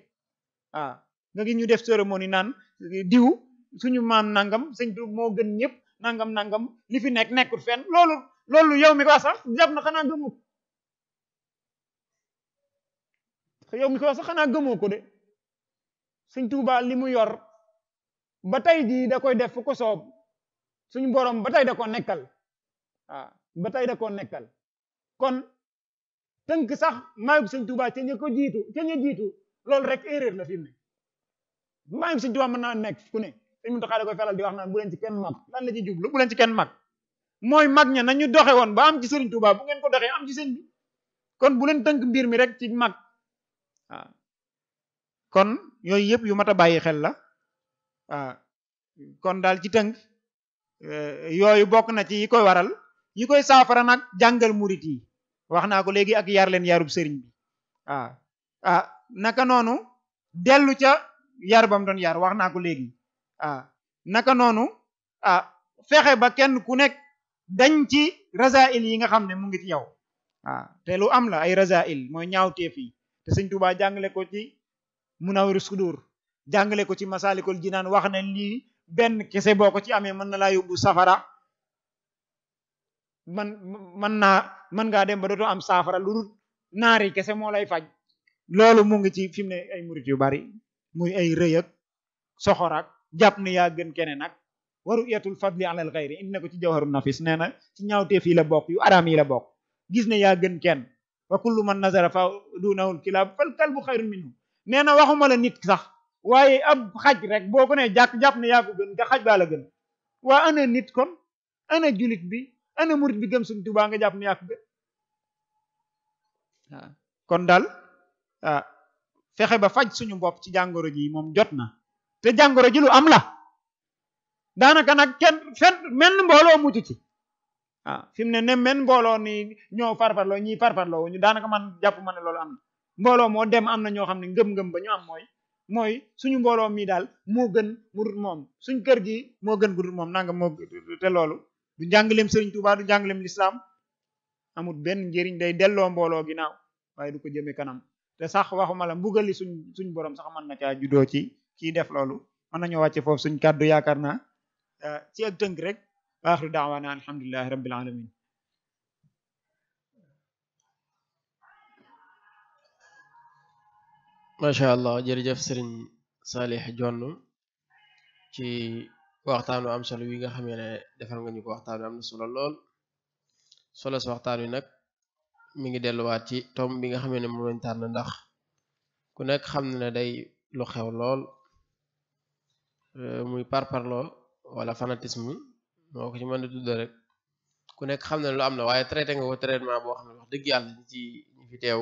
nga gis ñu def cérémonie naan diw suñu maam nangam Sëriñ Tuubaa moo gën ñëpp nangam li fi nekkul fenn loolu yow mi ko sax jàpp na xanaa gëmoo ko de Sëriñ Tuubaa li mu yor ba tey jii da koy def fu ko soob suñu borom ba tey da ko nekkal ba tey da ko nekkal kon tënk sax maayug Sëriñ Tuubaa ca ña jiitu loolu rek erreur la fi mu ne maayug Sëriñ Tuubaa mën naa nekk ku ne Sëriñ Muntaxaa da koy faral di wax naan bu leen ci kenn mag lan la ci jublu bu leen ci kenn mag mooy mag ña nañu doxe woon ba am ci Sëriñ Tuubaa bu ngeen ko doxee am ci sëñ bi kon bu leen tënk mbir mi rek ci mag kon yooyu yëpp yu mat a bàyyi xel la kon daal ci tënk yooyu bokk na ci yi koy waral yi koy saafara nag jàngal murit yi wax naa ko léegi ak yar leen yarub sëriñ bi naka noonu dellu ca yar bam doon yar wax naa ko léegi naka noonu fexe ba kenn ku nekk dañ ci rasail yi nga xam ne mu ngi ci yow te lu am la ay rasail mooy ñaawteef yi te Sëriñ Tuubaa jàngale ko ci Munawwirus Sudur jàngale ko ci Masaalikul Jinaan wax ne lii benn kese boo ko ci amee mën na laa yóbbu safara man ngaa dem ba dootoo am saafara lu dul naari kese moo lay faj. loolu mu ngi ci fi mu ne ay murit yu bari muy ay rëy ak soxor ak jàpp ne yaa gën keneen ak waru yetul fadli alal xayri indi na ko ci jawharun nafis nee na ci ñaawteef yi la bokk yu araam yi la bokk gis ne yaa gën kenn wa kullu man nazara fa dunahul kilaab fal kalbu xayrun minhu nee na waxuma la nit sax waaye ab xaj rek boo ko ne jàpp ne yaa ko gën nga xaj baa la gën waa ana nit kon ana julit bi ana murit bi gëm suñ Tuubaa nga jàpp ne yaa ko gën waaw kon daal fexe ba faj suñu bopp ci jàngoro ji moom jot na te jàngoro ji lu am la daanaka nag kenn menn mbooloo mucc ci fi mu ne men mbooloo ni ñoo farfarloo ñii farfarloo ñu daanaka man jàpp ma ne loolu am na mbooloo moo dem am na ñoo xam ne ngëm-ngëm ba ñu am mooy suñu mbooloo mi daal moo gën mu dut moom suñ kër gi moo gën gu dut moom nanga moo te loolu du njàngaleem Sëriñ Tuubaa du njàngaleem lislaam amul benn njëriñ day delloo mbooloo ginnaaw waaye du ko jëme kanam te sax waxuma la mbugali suñ borom sax mën na caa juddoo ci def loolu mën nañoo wàcce foofu suñ kàddu yaakaar naa ci ak tënk rek waaxiru daawaana alhamdulillahi rabbil alamin macha allah jërëjëf sëriñ Saalix Jonn ci waxtaanu am solo wi nga xam ne defal nga ñu ko waxtaan wi am na solo lool solo si waxtaan wi nag mi ngi delluwaat ci tom bi nga xam ne moom lañ tànn ndax ku nekk xam ne day lu xew lool muy parparloo wala fanatisme moo ko ci mën a tudd rek ku nekk xam ne lu am na waaye traité nga ko traitement boo xam ne wax dëgg yàlla ñi fi teew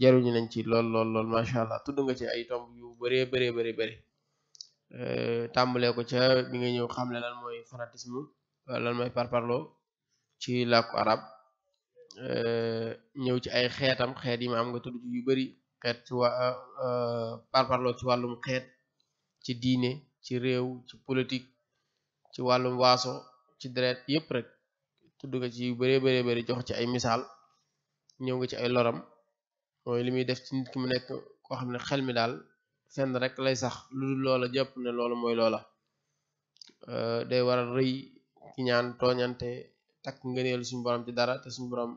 jaruñu nañ ci lool macha allah tudd nga ci ay tomb yu bëree tàmbalee ko ca bi nga ñëw xam ne lan mooy fanatisme lan mooy parparloo ci làkku arab ñëw ci ay xeet yi ma am nga tudd ci yu bari xeet ci parparloo ci wàllum xeet ci diine ci réew ci politique ci wàllum waaso ci deret yépp rek tudd nga ci yu bari jox ci ay misaal ñëw nga ci ay loram mooy li muy def ci nit ki mu nekk koo xam ne xel mi daal fenn rek lay sax lu dul loola jàpp ne loolu mooy loola day waral rëy ci ñaan tooñante takk ngëneelu suñu borom ci dara te suñu borom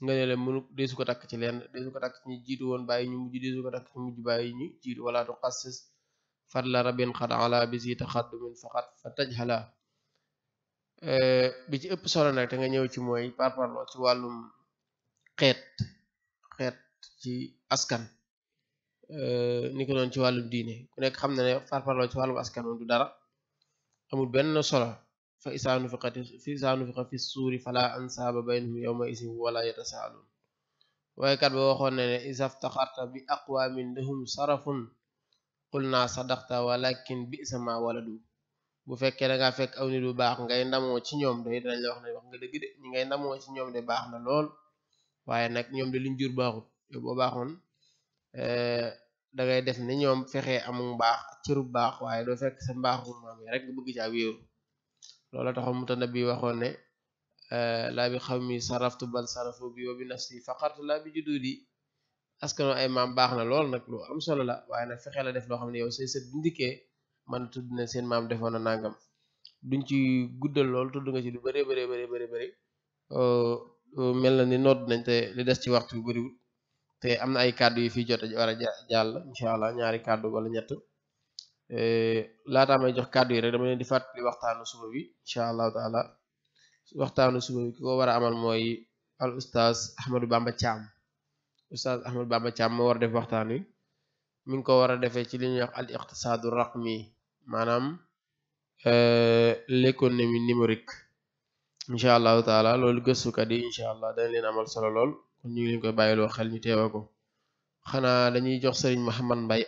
ngëneelu mënu deesu ko takk ci leen deesu ko takk ci ñu jiitu woon bàyyi ñu mujj deesu ko takk ci mujj bàyyi ñu jiitu wala tuqassis fadla rabin xad ala bi si taxaddumin faqat fa tajhala bi ci ëpp solo nag te nga ñëw ci mooy parparloo ci wàllum xeet ci askan ni ko noonu ci wàllum diine ku nekk xam na ne parparloo ci wàllum askan moom du dara amul benn solo fa isaa nufiqa fi suuri fala ansaaba baynahum yawma isin wala yatasaalun waaye kat ba waxoon ne isaftaxarta bi aqwamin lahum sarafun qulna sadaqta walakin bi'sa ma waladu bu fekkee da ngaa fekk aw nit bu baax ngay ndamoo ci ñoom day dinañ la wax ne wax nga dëgg de ñi ngay ndamoo ci ñoom de baax na lool waaye nag ñoom de liñ jur baaxut yow boo baaxoon da ngay def ni ñoom fexe amul baax cëru baax waaye doo fekk sa mbaaxu maam yi rek nga bëgg caa wéeru loola taxoon Mutanabbi waxoon ne laa bi xaw mi saraftu bal sarafu bi wa bi nafsi faqartu laa bi jududi askano ay maam baax na lool nag lu am solo la waaye nag fexe la def loo xam ne yow say sët bu ndikkee man tudd ne seen maam defoon na nangam duñ ci guddal lool tudd nga ci lu bëree bëri mel na ni nodd nañ te li des ci waxtu bu bëriwul te am na ay kàddu yu fi jot a war a jàll incha allah ñaari kàddu wala ñett laataa may jox kàddu yi rek dama leen di fàttali waxtaanu suba bi incha allahu taala waxtaanu suba bi ki ko war a amal mooy al ustaz Ahmadou Bamba Thiam ustaz Ahmadou Bamba Thiam moo war a def waxtaan wi mi ngi ko war a defee ci li ñuy wax al iqtisaadu raqmi maanaam l'économie numérique incha allahu taala loolu gëstukat yi incha allah dañ leen amal solo lool kon ñu ngi leen koy bàyyiloo xel ñu teewa ko xanaa dañuy jox sëriñ Mouhamad Mbaye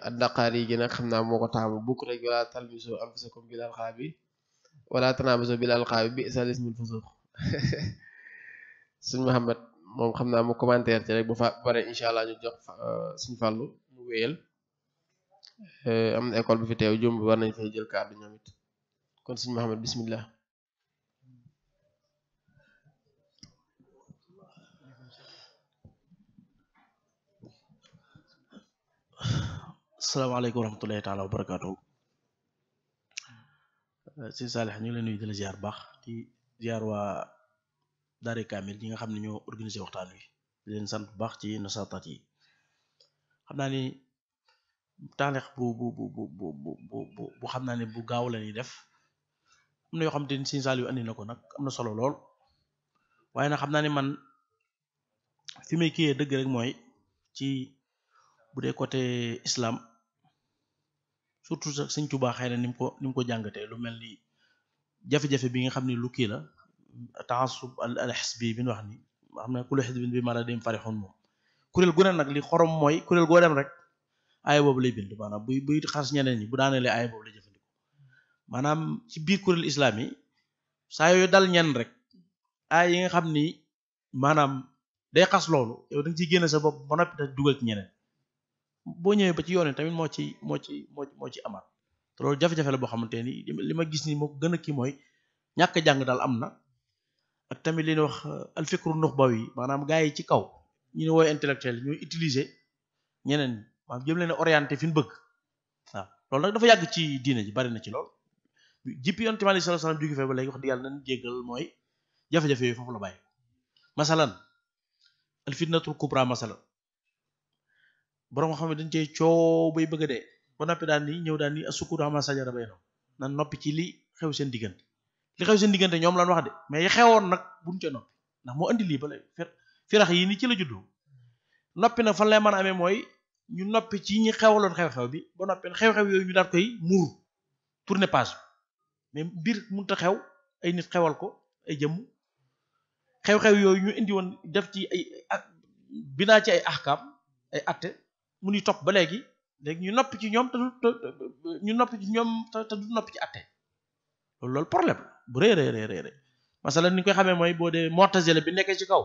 Ad-Daqaari yi gi nag xam naa moo ko taamu bukk rek wala talbisu anfusakum bil alqaabi wala tanabasu bil alqaabi bi isal ismul fusuq sëriñ Mouhamad moom xam naa mu commentaire ci rek bu fa bare incha allah ñu jox suñu fàllu mu wéyal am na école bi fi teew jumb war nañ fay jël kàddu ñoom it kon sëriñ Mouhamad bismillah asalaamaaleykum wa rahmatullahi taala wa barakaatu sëñ Saalix ñu ngi leen nuyu di la ziar baax di ziar waa Daare Kamil ñi nga xam ne ñoo organisé waxtaan wi di leen sant bu baax ci nasataat yi xam naa ni taalix bu xam naa ne bu gaaw la ñuy def am na yoo xam te ni sëñ Saliou andi na ko nag am na solo lool waaye nag xam naa ne man fi may kiyee dëgg rek mooy ci bu dee côté islam surtout sax sëñ Tuubaa xëy na ni mu ko jàngatee lu mel ni jafe-jafe bi nga xam ne lu kii la taasub al xisbi bi ñu wax ni xam ne kullu xisbin bi ma la dem farixun moom kuréel gu ne nag li xorom mooy kuréel goo dem rek aaya boobu lay bind maanaam buy xas ñeneen ñi bu daanelee aaya boobu lay jëfandikoo maanaam ci biir kuréel islam yi saa yooyu dal ñenn rek aaya yi nga xam ni maanaam day xas loolu yow da nga ciy génne sa bopp ba noppi te dugal ci ñeneen boo ñëwee ba ci yoon tamit moo ci amaat te loolu jafe-jafe la boo xamante ni li ma gis ni moo ko gën a kii mooy ñàkk jàng daal am na ak tamit li ñuy wax alfikru nuxbawi maanaam gars yi ci kaw ñu ne wooy intellectuel ñooy utiliser ñeneen maanaam jëm leen orienté fi ñu bëgg waaw loolu nag dafa yàgg ci diine ji bari na ci lool jippi yonent bi sallallahu alayhi wasallam jóge fee ba léegi wax dëgg yàlla nañ jéggal mooy jafe-jafe yooyu foofu la bàyyi masalan al fitnatul kubra masalan borom xam ne dañ cee coow bay bëgg a dee ba noppi daan ni ñëw daan ni asukuru ama sajara bay noonu nan noppi ci li xew seen diggante li xew seen diggante ñoom lan wax de mais yi xewoon nag buñ ca noppi ndax moo andi lii ba lay firax yi ni ci la juddoo noppi nag fan lay mën a amee mooy ñu noppi ci ñi xewaloon xew-xew bi ba noppi xew-xew yooyu ñu daal koy muur tourner page mais mbir mënut a xew ay nit xewal ko ay jëmm xew-xew yooyu ñu indi woon def ci ay binaa ci ay ahkam ay atte mu ni topp ba léegi ñu noppi ci ñoom ñu noppi ci ñoom te du noppi ci atte loolu problème bu rëy rëy masalan ni koy xamee mooy boo dee mu'tazila bi nekkee ci kaw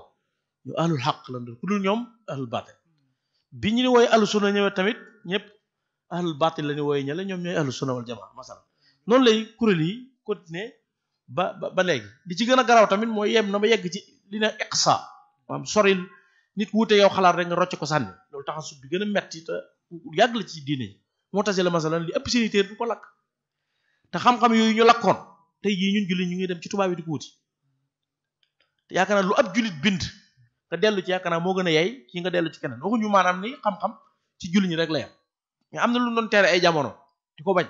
ñu ahlul xaq la ku dul ñoom ahlul baatil bi ñu ni wooye ahlus sunna ñëwee tamit ñëpp ahlul baatil la ñu wooye ñële ñoom ñooy ahlus sunna wal jamaa masalan noonu lay kuréel yi continuer ba léegi li ci gën a garaaw tamit mooy yem na ba yegg ci li ne iqsa maanaam soril nit wuute yow xalaat rek nga rocc ko sànni loolu tax bi gën a metti te yàgg la ci diine yi mu'tazila masalan li ëpp seeni téere du ko lakk te xam-xam yooyu ñu lakkoon tey jii ñun jullit ñu ngi dem ci tubaab yi di ko wuti te yaakaar naa lu ab jullit bind nga dellu ci yaakaar naa moo gën a yey ci nga dellu ci keneen waxuñu maanaam ni xam-xam ci jullit ñi rek la yam mais am na lu doon tere ay jamono di ko bañ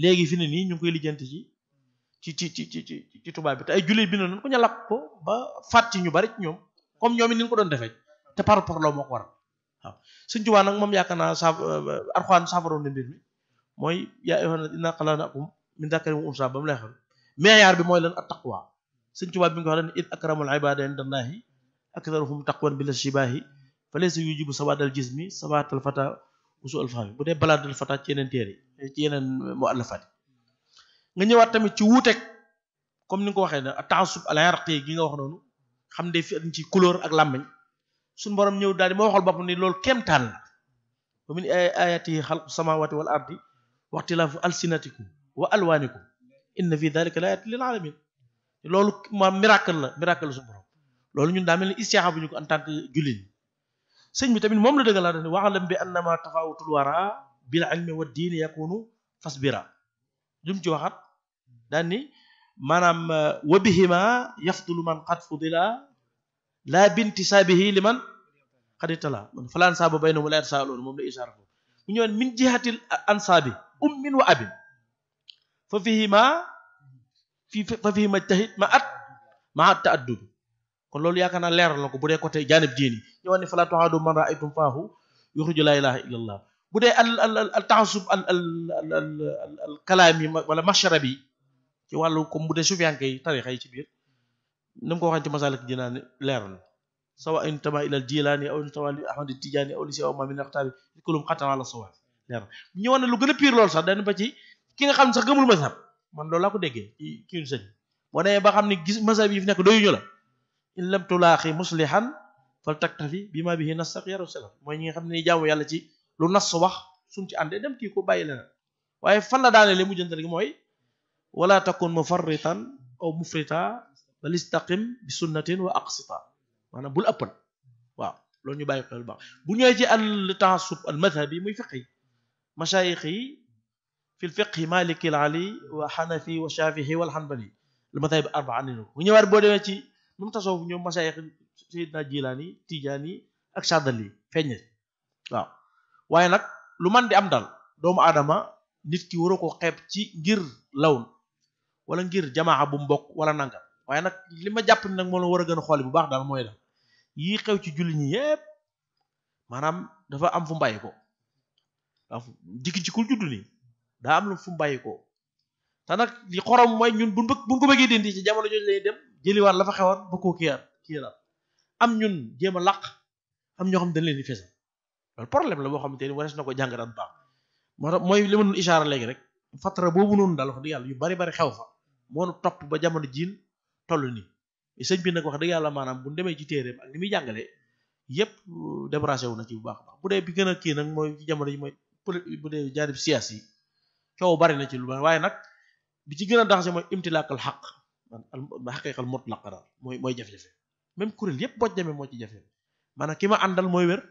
léegi fi ne nii ñu ngi koy lijjanti ci tubaab bi te ay jullit bind nañ ko ñu lakk ko ba faat ci ñu bari ci ñoom comme ñoom it ni ñu ko doon defee te par loo moo ko waral waaw Sëñ Tuubaa nag moom yaakaar naa Alxuraan saafaroon na mbir mi mooy yaa ayyuhan naas innaa xalaqnaakum min dakarin wa unsaa ba mu lay xam meeyaar bi mooy lan at taqwa Sëñ Tuubaa bi nga wax leen id akramul ibaada indallaahi aktharuhum taqwan bila shibaahi fa laysa yujibu sawaadal jismi sawaatal fata usu al fahmi bu dee balaadal fata ci yeneen téere ci yeneen muallafaat nga ñëwaat tamit ci wuuteeg comme ni nga ko waxee ne ta'assub al irqi gi nga wax noonu xam ne fi ci couleur ak làmmiñ suñu borom ñëw daal di ma waxal boppam ni loolu kéemtaan la wa min ayatihi xalqu samawati wal ardi wa ixtilaafu alsinatikum wa alwaanikum inna fi dhalika la ayatin lil alamin loolu ma miracle la suñu borom loolu ñun daa mel ni istixaaba bu ñu ko en tant que jullit ñi sëñ bi tamit moom la dëgg laa def ne wa'lam bi annama tafawutul wara bil ilmi wa diini yakunu fasbira lu mu ci waxat daan ni maanaam wa bihima yafdulu man qad fudila laa bintisaabihi liman qad itala man fala ansaaba baynahum wa la yatasaaluun moom la isaara foofu mu ñëwoon min jihatil ansaabi ummin wa abin fa fihima ijtahid ma ta'addud kon loolu yaakaar naa leeral na ko bu dee côté jaanib diini ñëwoon ne fala tuhaadu man ra'aytum faahu yuxriju laa ilaaha illallah bu dee al ta'assub al kalaami wala mashrabi ci wàllu comme bu dee sufiyanke yi tarixa yi ci biir ni mu ko waxee ci Masalik Jinaan leeral sawa intama ilal jilaani aw intama li ahmad tijaani aw li si aw ma min axtaari kulum xatan ala sawa leeral ñëwoon ne lu gën a pire loolu sax dañ ba ci ki nga xam ne sax gëmul mazhab man loolu laa ko déggee ci kii sëñ boo demee ba xam ne gis mazhab yi fi nekk doyuñu la in lam tulaaxi muslihan fal taktafi bi ma bihi nas ya rasulullah mooy ñi nga xam ne ni jaamu yàlla ci lu nas wax suñ ci àndee dem kii ko bàyyi leneen waaye fan la daane le mujjantal gi mooy wala takun mufarritan aw mufrita bal istaqim bi sunnatin wa aqsita maanaam bul ëppal waaw loolu ñu bàyyi xel baax bu ñëwee ci al ta'assub al madhabi muy fiqh yi mashayikh yi fi lfiqhi maliki al ali wa xanafi wa shafii wal xanbali al madahib arbaa andi na ko bu ñëwaat boo demee ci même tasawuf ñoom masaayix Seydina Jilaani Tijaani ak Sadali feeñ na waaw waaye nag lu man di am daal doomu aadama nit ki waroo ko xeeb ci ngir lawn wala ngir jamaa bu mbokk wala nangam waaye nag li ma jàpp ni nag moo la war a gën a xoole bu baax daal mooy la yii xew ci julli ñi yépp maanaam dafa am fu mu bàyyi ko waaw jikki ci kul juddu nii daa am lu fu mu bàyyi ko te nag li xorom mooy ñun buñ ko bëggee dindi ci jamono jooju lay dem jëliwaat la fa xewoon ba koo kii la am ñun jéem a làq am ñoo xam dañ leen di fesal loolu problème la boo xamante ni warees na ko jàngataan baax moo tax mooy li ma doon ishaara léegi rek fatara boobu noonu daal wax dëgg yàlla yu bari bari xew fa moonu topp ba jamono jiin toll nii sëñ bi nag wax dëgg yàlla maanaam bu demee ci téeréem ak ni muy jàngalee yépp débarrassé wu na ci bu baax a baax bu dee bi gën a kii nag mooy ci jamono ji mooy bu dee jaarib siyaas yi coow bari na ci lu bari waaye nag bi ci gën a danger mooy imtilaakal xaq xaqiiqal mutlaq daal mooy jafe-jafe même kuréel yépp boo demee moo ci jafe maanaam ki ma àndal mooy wér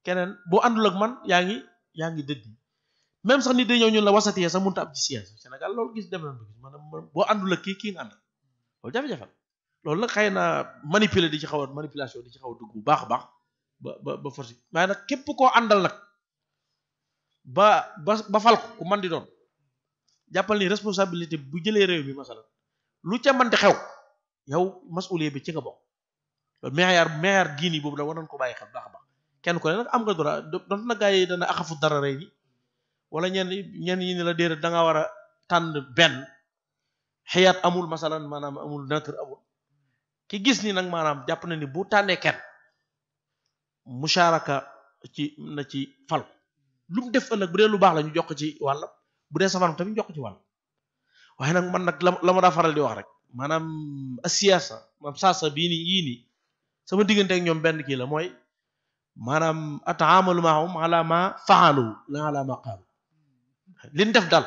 keneen boo àndul ak man yaa ngi dëdd même sax nit day ñëw ñun la wasatiyee sax mënta am ci siyaas Sénégal loolu gis dem nañ ko gis maanaam boo àndul ak kii nga àndal loolu jafe-jafe loolu nag xëy na manipuler di ci xaw a manipulation di ci xaw a dugg bu baax a baax ba force waaye nag képp koo àndal nag ba fal ko ku man di doon jàppal ni responsabilité bu jëlee réew mi masala lu ca mën di xew yow masuliye bi ci nga bokk loolu meeyaar diini boobu da war nañ ko bàyyi xel baax a baax kenn ko ne nag am nga droit doon na gaa yi dana axafu dara rey ni wala ñenn ñi ne la déedéet da nga war a tànn benn xëyaat amul masalan maanaam amul neutre amul ki gis ni nag maanaam jàpp na ni bu tànnee kenn musharaka na ci fal lu mu def ëllëg bu dee lu baax la ñu jox ko ci wàllam bu dee safaram tamit jox ko ci wàll waaye nag man nag la ma daa faral di wax rek maanaam asiyaasa maanaam saasa bii nii yii nii sama diggante ak ñoom benn kii la mooy maanaam ataamalu maahum ala ma faalu la ala ma qaalu liñ def daal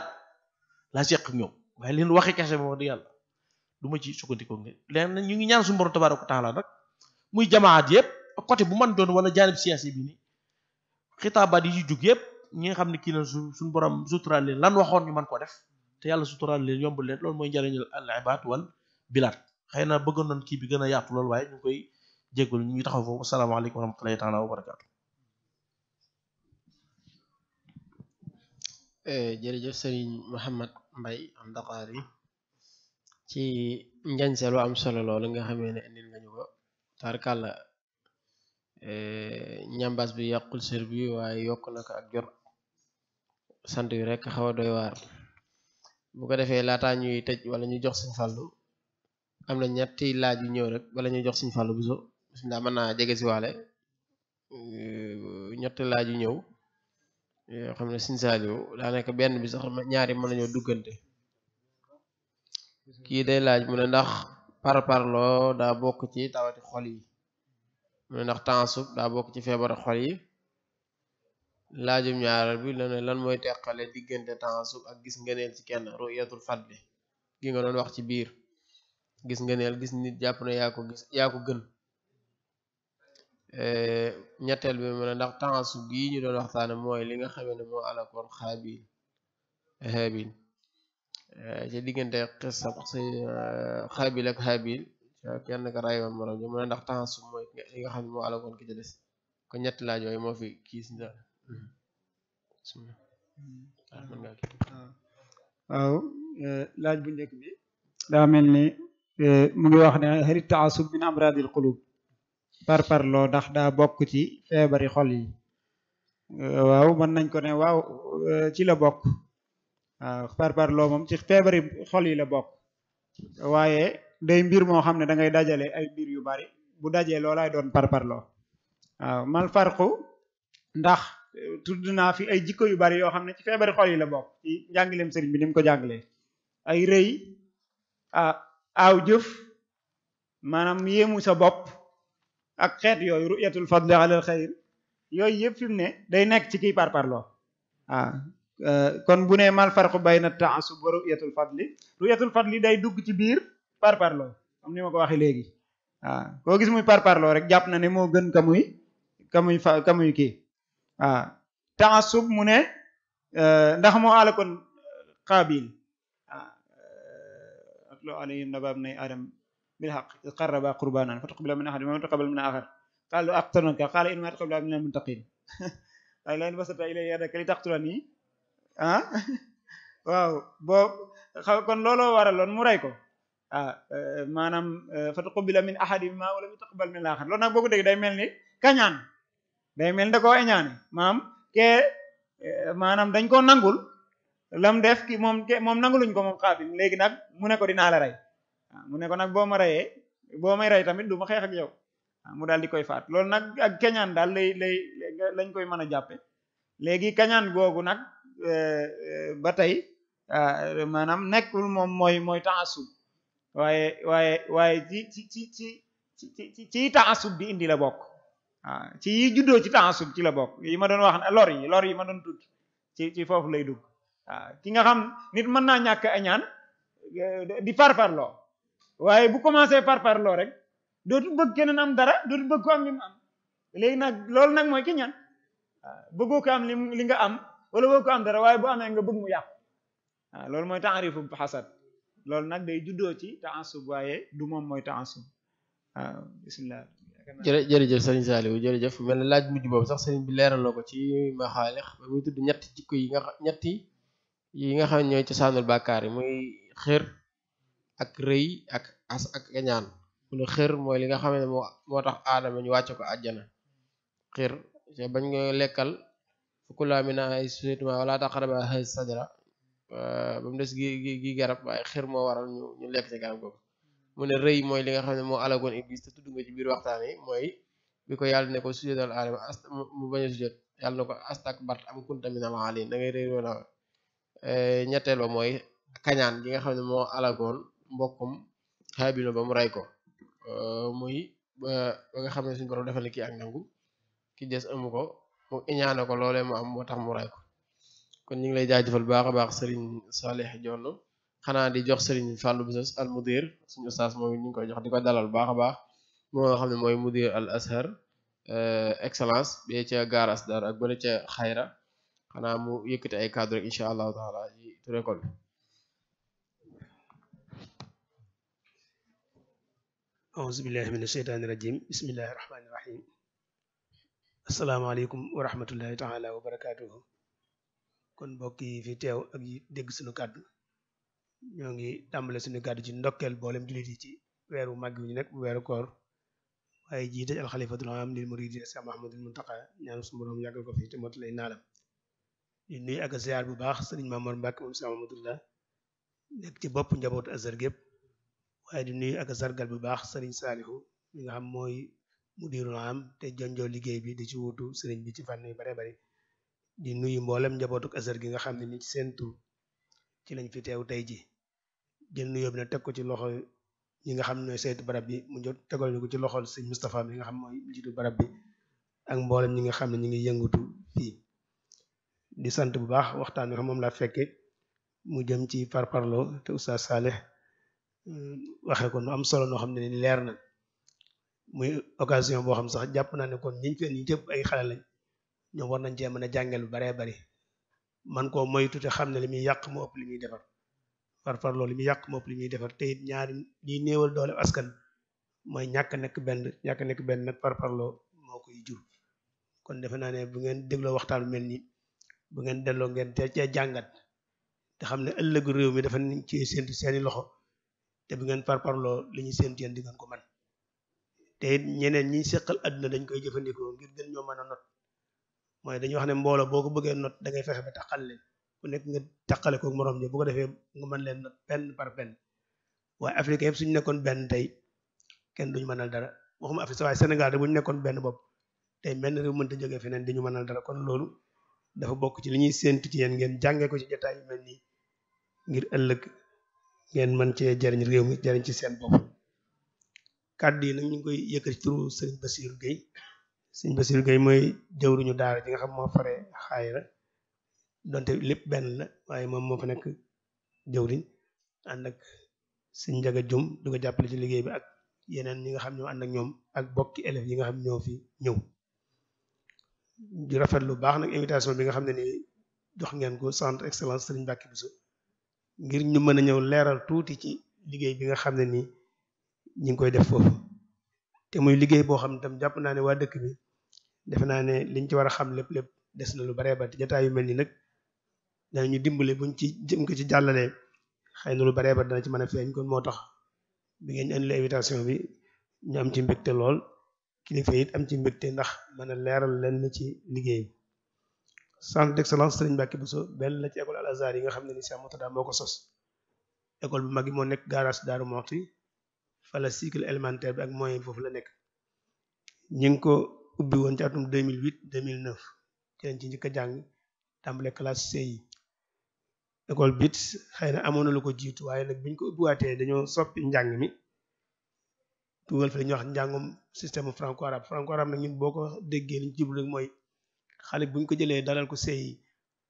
laa seq ak ñoom waaye leen waxi kese moom wax dëgg yàlla du ma ci sukkandikoo ngi leen ñu ngi ñaan suñu borom tabaaraka wa taala nag muy jamaat yëpp côté bu man doon wala jaanib siyaasi bi ni xitaabaat yi ci jug yëpp ñi nga xam ne kii na suñu borom suturaal leen lan waxoon ñu mën ko def te yàlla suturaal leen yombal leen loolu mooy njëriñul al ibaad wal bilaad xëy na bëggoon nañ kii bi gën a yaatu loolu waaye ñu ngi koy jégalu ñu ngi taxaw foofu asalaamaaleykum wa rahmatullahi taala wa barakaatu. jërëjëf sëriñ Mouhamed Mbaye am Daqaari ci njañseel lu am solo loolu nga xamee ne indil nga ñu ko tarkalla ñambaas bi yàqul sër bi waaye yokk na ko ak jot sant yu rek xaw a doy waar bu ko defee laataa ñuy tëj wala ñu jox Sëriñ Fallu am na ñetti laaj yu ñëw rek wala ñuy jox Sëriñ Fallu bu so bismillah mën naa jege si waale ñetti laaj yu ñëw yoo xam ne Sëriñ Saaliw daa nekk benn bi sax ñaari mën nañoo duggante kii day laaj mu ne ndax parparloo daa bokk ci tawati xol yi mu ne ndax taasub daa bokk ci feebar xol yi laajum ñaaral bi la ne lan mooy teqale diggante taasub ak gis ngëneel ci kenn ru'yatul fadli gi nga doon wax ci biir gis ngëneel gis nit jàpp na yaa ko gën ñetteel bi mu ne ndax taasub gii ñu doon waxtaane mooy li nga xamee ne moo alakoon Haabil ci diggante xisab Xaabil ak Haabil kenn ka rayoon morom ñu mu ne ndax taasub mooy li nga xam ne moo alakoon ki ci des ko ñetti laaj yooyu moo fi kii si daal waaw laaj bu njëkk bi daa mel ni mu ngi wax ne xarit taasub min amradil qulub parparloo ndax daa bokk ci feebari xol yi waaw mën nañ ko ne waaw ci la bokk waaw parparloo moom ci feebari xol yi la bokk waaye day mbir moo xam ne da ngay dajale ay mbir yu bari bu dajee loolaay doon parparloo waaw mal farqu ndax tudd naa fi ay jikko yu bari yoo xam ne ci feebari xol yi la bokk ci njàngileem sëriñ bi ni mu ko jàngalee ay rëy aaw jëf maanaam yéemu sa bopp ak xeet yooyu ru'yatul fadli alal xayr yooyu yëpp fi mu ne day nekk ci kiy parparloo kon bu ne mal farqu bayna ta'assub wa ru'yatul fadli day dugg ci biir parparloo comme ni ma ko waxee léegi koo gis muy parparloo rek jàpp na ne moo gën ka muy kii ta'assub mu ne ndax moo ala kon qaabil atlu alayhim naba ibnay adam bil haqq iz qarraba qurbanan fa tuqbila min ahadihima wa taqabbala min akhar qala aqtulnaka qala innama yataqabbalu minal muttaqin waaye la in basata ilayya yadaka li taqtulani waaw kon looloo waraloon mu rey ko maanaam fa tuqbila min ahadihima wa lam yataqabbal min al-akhar loolu nag boo ko dégg day mel ni kañaan day mel ni da koo eñaane maanaam dañ koo nangul lam def ki moom nanguluñ ko moom Qaabil léegi nag mu ne ko dinaa la rey mu ne ko nag boo may rey tamit du ma xeex ak yow mu daal di koy faat loolu nag ak kañaan daal lañ koy mën a jàppe léegi kañaan googu nag ba tey maanaam nekkul moom mooy taasub waaye ci taasub bi indi la bokk ci yi juddoo ci taasub ci la bokk yi ma doon wax lor yi ma doon tudd ci foofu lay dugg ki nga xam nit mën naa ñàkk añaan di farfarloo waaye bu commencé farfarloo rek dootu bëgg keneen am dara dootu bëgg ko am li mu am léegi nag loolu nag mooy ki ñaan bëggoo ko am li nga am wala bëgg ko am dara waaye bu amee nga bëgg mu yàqu loolu mooy taarifu xasad loolu nag day juddoo ci taasub waaye du moom mooy taasub bismillah jërëjëf sëriñ Saliou jërëjëf mel na laaj mujj boobu sax sëriñ bi leeraloo ko ci maxaalix ba muy tudd ñetti jikko yi nga xam ne ñooy cosaanul bàkkaar yi muy xër ak rëy ak añaan mu ne xër mooy li nga xam ne moo tax aadama ñu wàcce ko àjjana xër te bañ nga lekkal fukulaa mina ay suytuma wala taqraba haz sajara ba mu des gi garab waaye xër moo waral ñu lekk ci garab googu mu ne rëy mooy li nga xam ne moo alagoon iblis te tudd nga ci biir waxtaan yi mooy bi ko yàlla ne ko sujudal aadama mu bañ a sujud yàlla na ko astakbarta am kunta minal aaliin da ngay rëy woona ñetteel ba mooy kañaan gi nga xam ne moo alagoon mbokkum Haabil ba mu rey ko muy ba nga xam ne suñu borom defal kii ak nangu ki des amu ko mu iñaane ko loolee mu am moo tax mu rey ko kon ñu ngi lay jaajëfal baax a baax sëriñ Salih Jonn xanaa di jox sëriñ Fallou Bousso al mudir suñu ustaas moom ñu ngi koy jox di ko dalal baax a baax moo nga xam ne mooy mudir al Azhar excellence bi ca Gare Asdar ak bële ca Xayra xanaa mu yëkkati ay cadre rek incha allahu taala ci tur école bi. auzu billahi mina sheytaani rajim bismillahi rahmaani rahim asalaamaaleykum wa rahmatullahi taala wa barakaatuhu kon mbokk yi fi teew ak yi dégg suñu kàddu ñoo ngi tàmbale suñu kàddu ci ndokkeel boolem jullit yi ci weeru màgg wi ñu nekk bu weeru koor waaye jiite alxalifatul aam lil muridi Cheikh Mahamadul Muntaqa ñaan suñu borom yàggal ko fi te mot lay naalam di nuyu ak ziar bu baax sëriñ Mamour Mbacke moom Cheikh Mahamadullah nekk ci bopp njabootu Azhar gépp waaye di nuyu ak sargal bu baax sëriñ Salihu mi nga xam mooy mudirul am te jonjoo liggéey bi di ci wutu sëriñ bi ci fànn yu bare bari di nuyu mboolem njabootuk Azhar gi nga xam ne ni ci seen tur ci lañ fi teew tey ji jël nuyoo bi nag teg ko ci loxo ñi nga xam ne ñooy saytu barab bi mu jot tegal ñu ko ci loxol sëñ Moustapha mi nga xam mooy njiitu barab bi ak mboolem ñi nga xam ne ñu ngi yëngatu fii di sant bu baax waxtaan wi xam moom laa fekke mu jëm ci parparlo te Oustaz Saleh waxee ko nu am solo noo xam ne ni leer na muy occasion boo xam sax jàpp naa ne kon ñiñ feen ñi jëpp ay xale lañ ñoom war nañ cee mën a jàngel bu baree bari man koo moytu te xam ne li muy yàq moo ëpp li muy defar parparlo li muy yàq moo ëpp li muy defar te it ñaari ñiy néewal doole askan mooy ñàkk nekk benn nag parparlo moo koy jur kon defe naa ne bu ngeen dégloo waxtaan mel ni bu ngeen delloo ngeen te cee jàngat te xam ne ëllëgu réew mi dafa ci séntu seeni loxo te bu ngeen parparloo li ñuy séntu yéen di ngeen ko man te it ñeneen ñi seqal àdduna dañ koy jëfandikoo ngir gën ñoo mën a not mooy dañuy wax ne mbooloo boo ko bëggee not da ngay fexe ba taqal leen ku nekk nga taqale ko morom ji bu ko defee nga mën leen not benn par benn waaye Afrique yëpp suñu nekkoon benn tey kenn duñu mënal dara waxuma Afrique waaye Sénégal de bu ñu nekkoon benn bopp tey mel réew mënta jógee feneen di ñu mënal dara kon loolu dafa bokk ci li ñuy séntu ci yéen ngeen jàngee ko ci jotaay yu mel nii ngir ëllëg ngeen mën cee jariñ réew mi jariñ ci seen bopp kàddu yi nag ñu ngi koy yëkkati turu sëriñ Bassirou Gueye sëriñ Bassirou Gueye mooy jëwriñu daara ji nga xam moo fare Xayra donte lépp benn la waaye moom moo fa nekk jëwriñ ànd ak sëriñ Njaga Jum du ko jàppale ci liggéey bi ak yeneen ñi nga xam ñoo ànd ak ñoom ak bokki élèves yi nga xam ñoo fi ñëw di rafet lu baax nag invitation bi nga xam ne ni jox ngeen ko centre excellence sëriñ Mbacke Bousso ngir ñu mën a ñëw leeral tuuti ci liggéey bi nga xam ne nii ñi ngi koy def foofu te muy liggéey boo xam ne tam jàpp naa ne waa dëkk bi defe naa ne liñ ci war a xam lépp des na lu baree bari jotaay yu mel ni nag danañu dimbale buñ ci jëm ko ci jàllalee xëy na lu baree bari dana ci mën a feeñ kon moo tax bi ngeen indi la invitation bi ñu am ci mbégte lool kilifa it am ci mbégte ndax mën a leeral leen ci liggéey bi. Centre d'excellence Serigne Mbacké Bousso benn la ci école Al Azhar yi nga xam ne ni Cheikh Murtada moo ko sos école bu mag yi moo nekk garage Darou Mouhty fa la cycle élémentaire bi ak moyen bi foofu la nekk ñi ngi ko ubbi woon ci atum 2008 2009 ci lañ ci njëkk a jàng tàmbale classe CI école bit xëy na amoon na lu ko jiitu waaye nag biñ ko ubbiwaatee dañoo soppi njàng mi dugal fi la ñuy wax njàngum système franco arabe nag ñun boo ko déggee liñ ci jublu rek mooy xale buñ ko jëlee dalal ko CI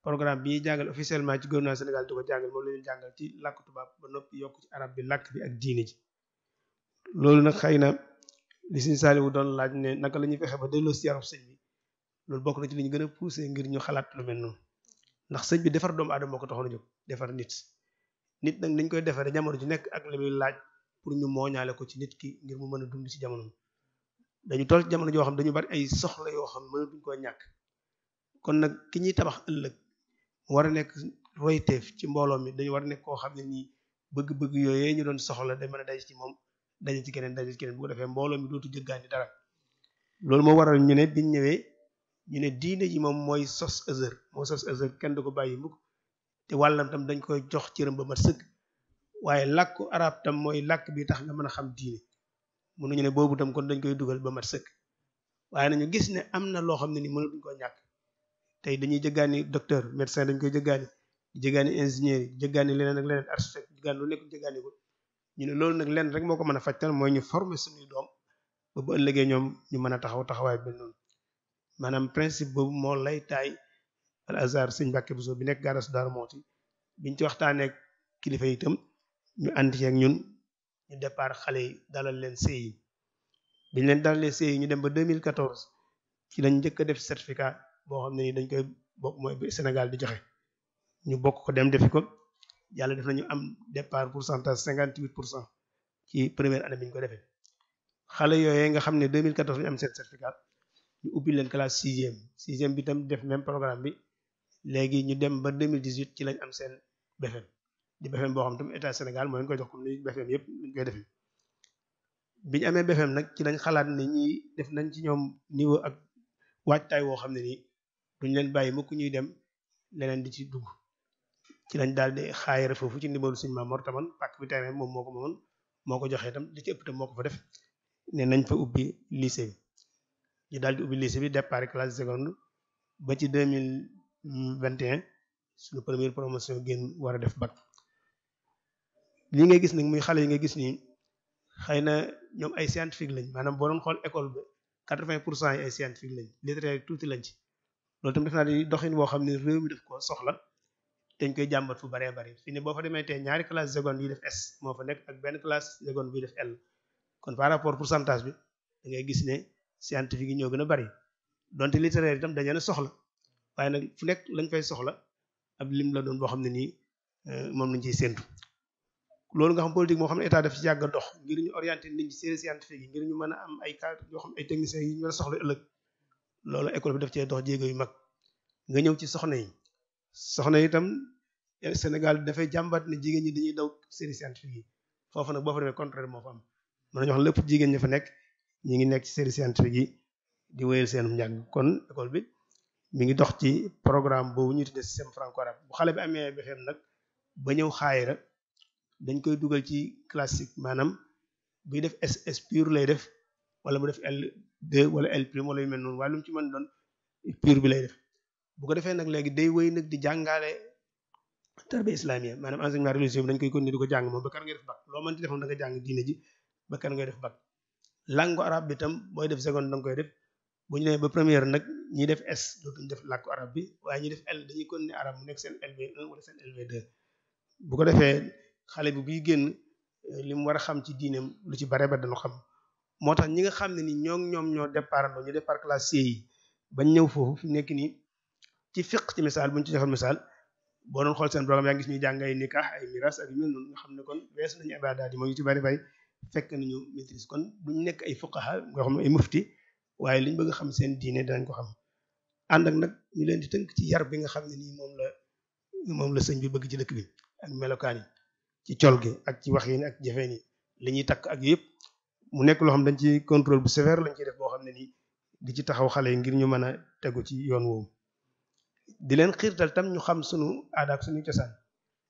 programme bi ñuy jàngal officiellement ci gouvernement Sénégal di ko jàngal moom la ñuy jàngal ci làkk tubaab ba noppi yokk ci arab bi làkk bi ak diine ji loolu nag xëy na li Sëñ Saaliwu doon laaj ne naka la ñuy fexe ba delloo si yarub sëñ bi loolu bokk na ci li ñu gën a poussé ngir ñu xalaat lu mel noonu ndax sëñ bi defar doomu aadama moo ko taxoon a jóg defar nit nag niñ koy defaree jamono ji nekk ak li muy laaj pour ñu mooñaale ko ci nit ki ngir mu mën a dund ci jamono dañu toll ci jamono joo xam dañu bari ay soxla yoo xam mënatuñ koo ñàkk kon nag ki ñuy tabax ëllëg mu war a nekk royteef ci mbooloo mi dañu war a nekk koo xam ne nii bëgg-bëgg yooyee ñu doon soxla day mën a daje ci moom daje ci keneen bu ko defee mbooloo mi dootu jëggaani dara loolu moo waral ñu ne biñ ñëwee ñu ne diine ji moom mooy sos Azhar kenn du ko bàyyi mukk te wàllam tam dañ koy jox cëram ba mat sëkk waaye làkku arab tam mooy làkk bi tax nga mën a xam diine mënuñu ne boobu tam kon dañ koy dugal ba mat sëkk waaye nañu gis ne am na loo xam ne ni mënatuñ koo ñàkk tey dañuy jëggaani docteur médecin dañ koy jëggaani ingénieur yi jëggaani leneen ak leneen architecte jëggaani lu nekk jëggaani ko ñu ne loolu nag lenn rek moo ko mën a fajtal mooy ñu former suñuy doom ba bu ëllëgee ñoom ñu mën a taxawaay bi noonu maanaam principe boobu moo lay taay Al Azhar Sëñ Mbacké Bousso bi nekk garas Darou Mouhty biñ ci waxtaanee ak kilifa yi itam ñu ànd ci ak ñun ñu départ xale yi dalal leen CI biñ leen dalalee CI ñu dem ba 2014 ci lañ njëkk a def certificat boo xam ne ni dañ koy bokk mooy Sénégal di joxe ñu bokk ko dem defi ko yàlla def nañu am départ pourcentage 58% ci première année bi ñu ko defee xale yooyee nga xam ne 2014 ñu am seen certificat ñu ubbi leen classe sixième bi tam def même programme bi léegi ñu dem ba 2018 ci lañ am seen BFEM di BFEM boo xam tam état Sénégal moo leen koy jox comme ni BFEM yëpp ñu koy defee bi ñu amee BFEM nag ci lañ xalaat ne ñi def nañ ci ñoom niveau ak waajtaay woo xam ne nii duñ leen bàyyi mukk ñuy dem leneen di ci dugg ci lañ daal di xaayare foofu ci ndimbalu Sëñ Maam Mor Taman pàkk bi tamit moom moo ko moomoon moo ko joxee itam li ci ëpp itam moo ko fa def ne nañ fa ubbi lycée bi ñu daal di ubbi lycée bi départ classe seconde ba ci 2021 suñu première promotion génn war a def bac li ngay gis nag muy xale yi nga gis nii xëy na ñoom ay scientifique lañ maanaam boo doon xool école bi 80% yi ay scientifique lañ littéraire tuuti lañ ci loolu tam def naa di doxin boo xam ne réew mi daf ko soxla dañ koy jàmbat fu baree bari fii ne boo fa demee tey ñaari classe seconde yi def S moo fa nekk ak benn classe seconde bi def L kon par rapport pourcentage bi da ngay gis ne scientifique yi ñoo gën a bari donte littéraire itam dañu leen a soxla waaye nag fu nekk lañ fay soxla ab lim la doon boo xam ne nii moom lañ ciy séntu loolu nga xam politique moo xam ne état daf ci yàgg a dox ngir ñu orienté nit ñi série scientifique yi ngir ñu mën a am ay cadre yoo xam ay techniciens yi ñu war a soxla ëllëg loolu école bi daf cee dox jéego yu mag nga ñëw ci soxna yi itam Sénégal dafay jàmbat ne jigéen ñi dañuy daw série scientifique yi foofu nag boo fa demee contraire moo fa am mën nañu wax lépp jigéen ñi fa nekk ñi ngi nekk ci série scientifique yi di wéyal seen njàng kon école bi mi ngi dox ci programme boobu ñu tuddee système franco-arabe bu xale bi amee BFEM nag ba ñëw xaayira dañ koy dugal ci classique maanaam buy def SS pur lay def wala mu def L2 wala L prime wala yu mel noonu waaye lu mu ci mën doon pur bi lay def bu ko defee nag léegi day wéy nag di jàngaale tarbiya islamiyya maanaam enseignement religieux bi dañ koy continuer di ko jàng moom ba kar ngay def bac loo mën ci defoon da nga jàng diine ji ba kar ngay def bac langue arabe bi tam booy def seconde da nga koy def bu ñu nee ba première nag ñi def S dootuñu def làkku arabe bi waaye ñi def L dañuy continuer arabe mu nekk seen LV1 wala seen LV2 bu ko defee xale bi buy génn li mu war a xam ci diineem lu ci bare ba dañu xam moo tax ñi nga xam ne ni ñoom ñoo départ andoo ñu départ classe yi bañ ñëw foofu fi nekk nii ci fiq ci misaal bu ñu ci joxoon misaal boo doon xool seen programme yaa ngi gis ñuy jàng ay nikah ay miras ak yu mel noonu nga xam ne kon weesu nañu ibaadaat yi mooy yu ci bari bari fekk nañu maîtrise kon duñ nekk ay fuqaha nga xam ne ay mufti waaye liñ bëgg a xam seen diine danañ ko xam ànd ak nag ñu leen di tënk ci yar bi nga xam ne nii moom la sëñ bi bëgg ci dëkk bi ak melokaan yi ci col gi ak ci wax yi ak jëfeen yi li ñuy takk ak yëpp mu nekk loo xam dañ ci contrôle bu sévère lañ ciy def boo xam ne nii di ci taxaw xale yi ngir ñu mën a tegu ci yoon woowu di leen xiirtal tam ñu xam sunu aada ak sunu cosaan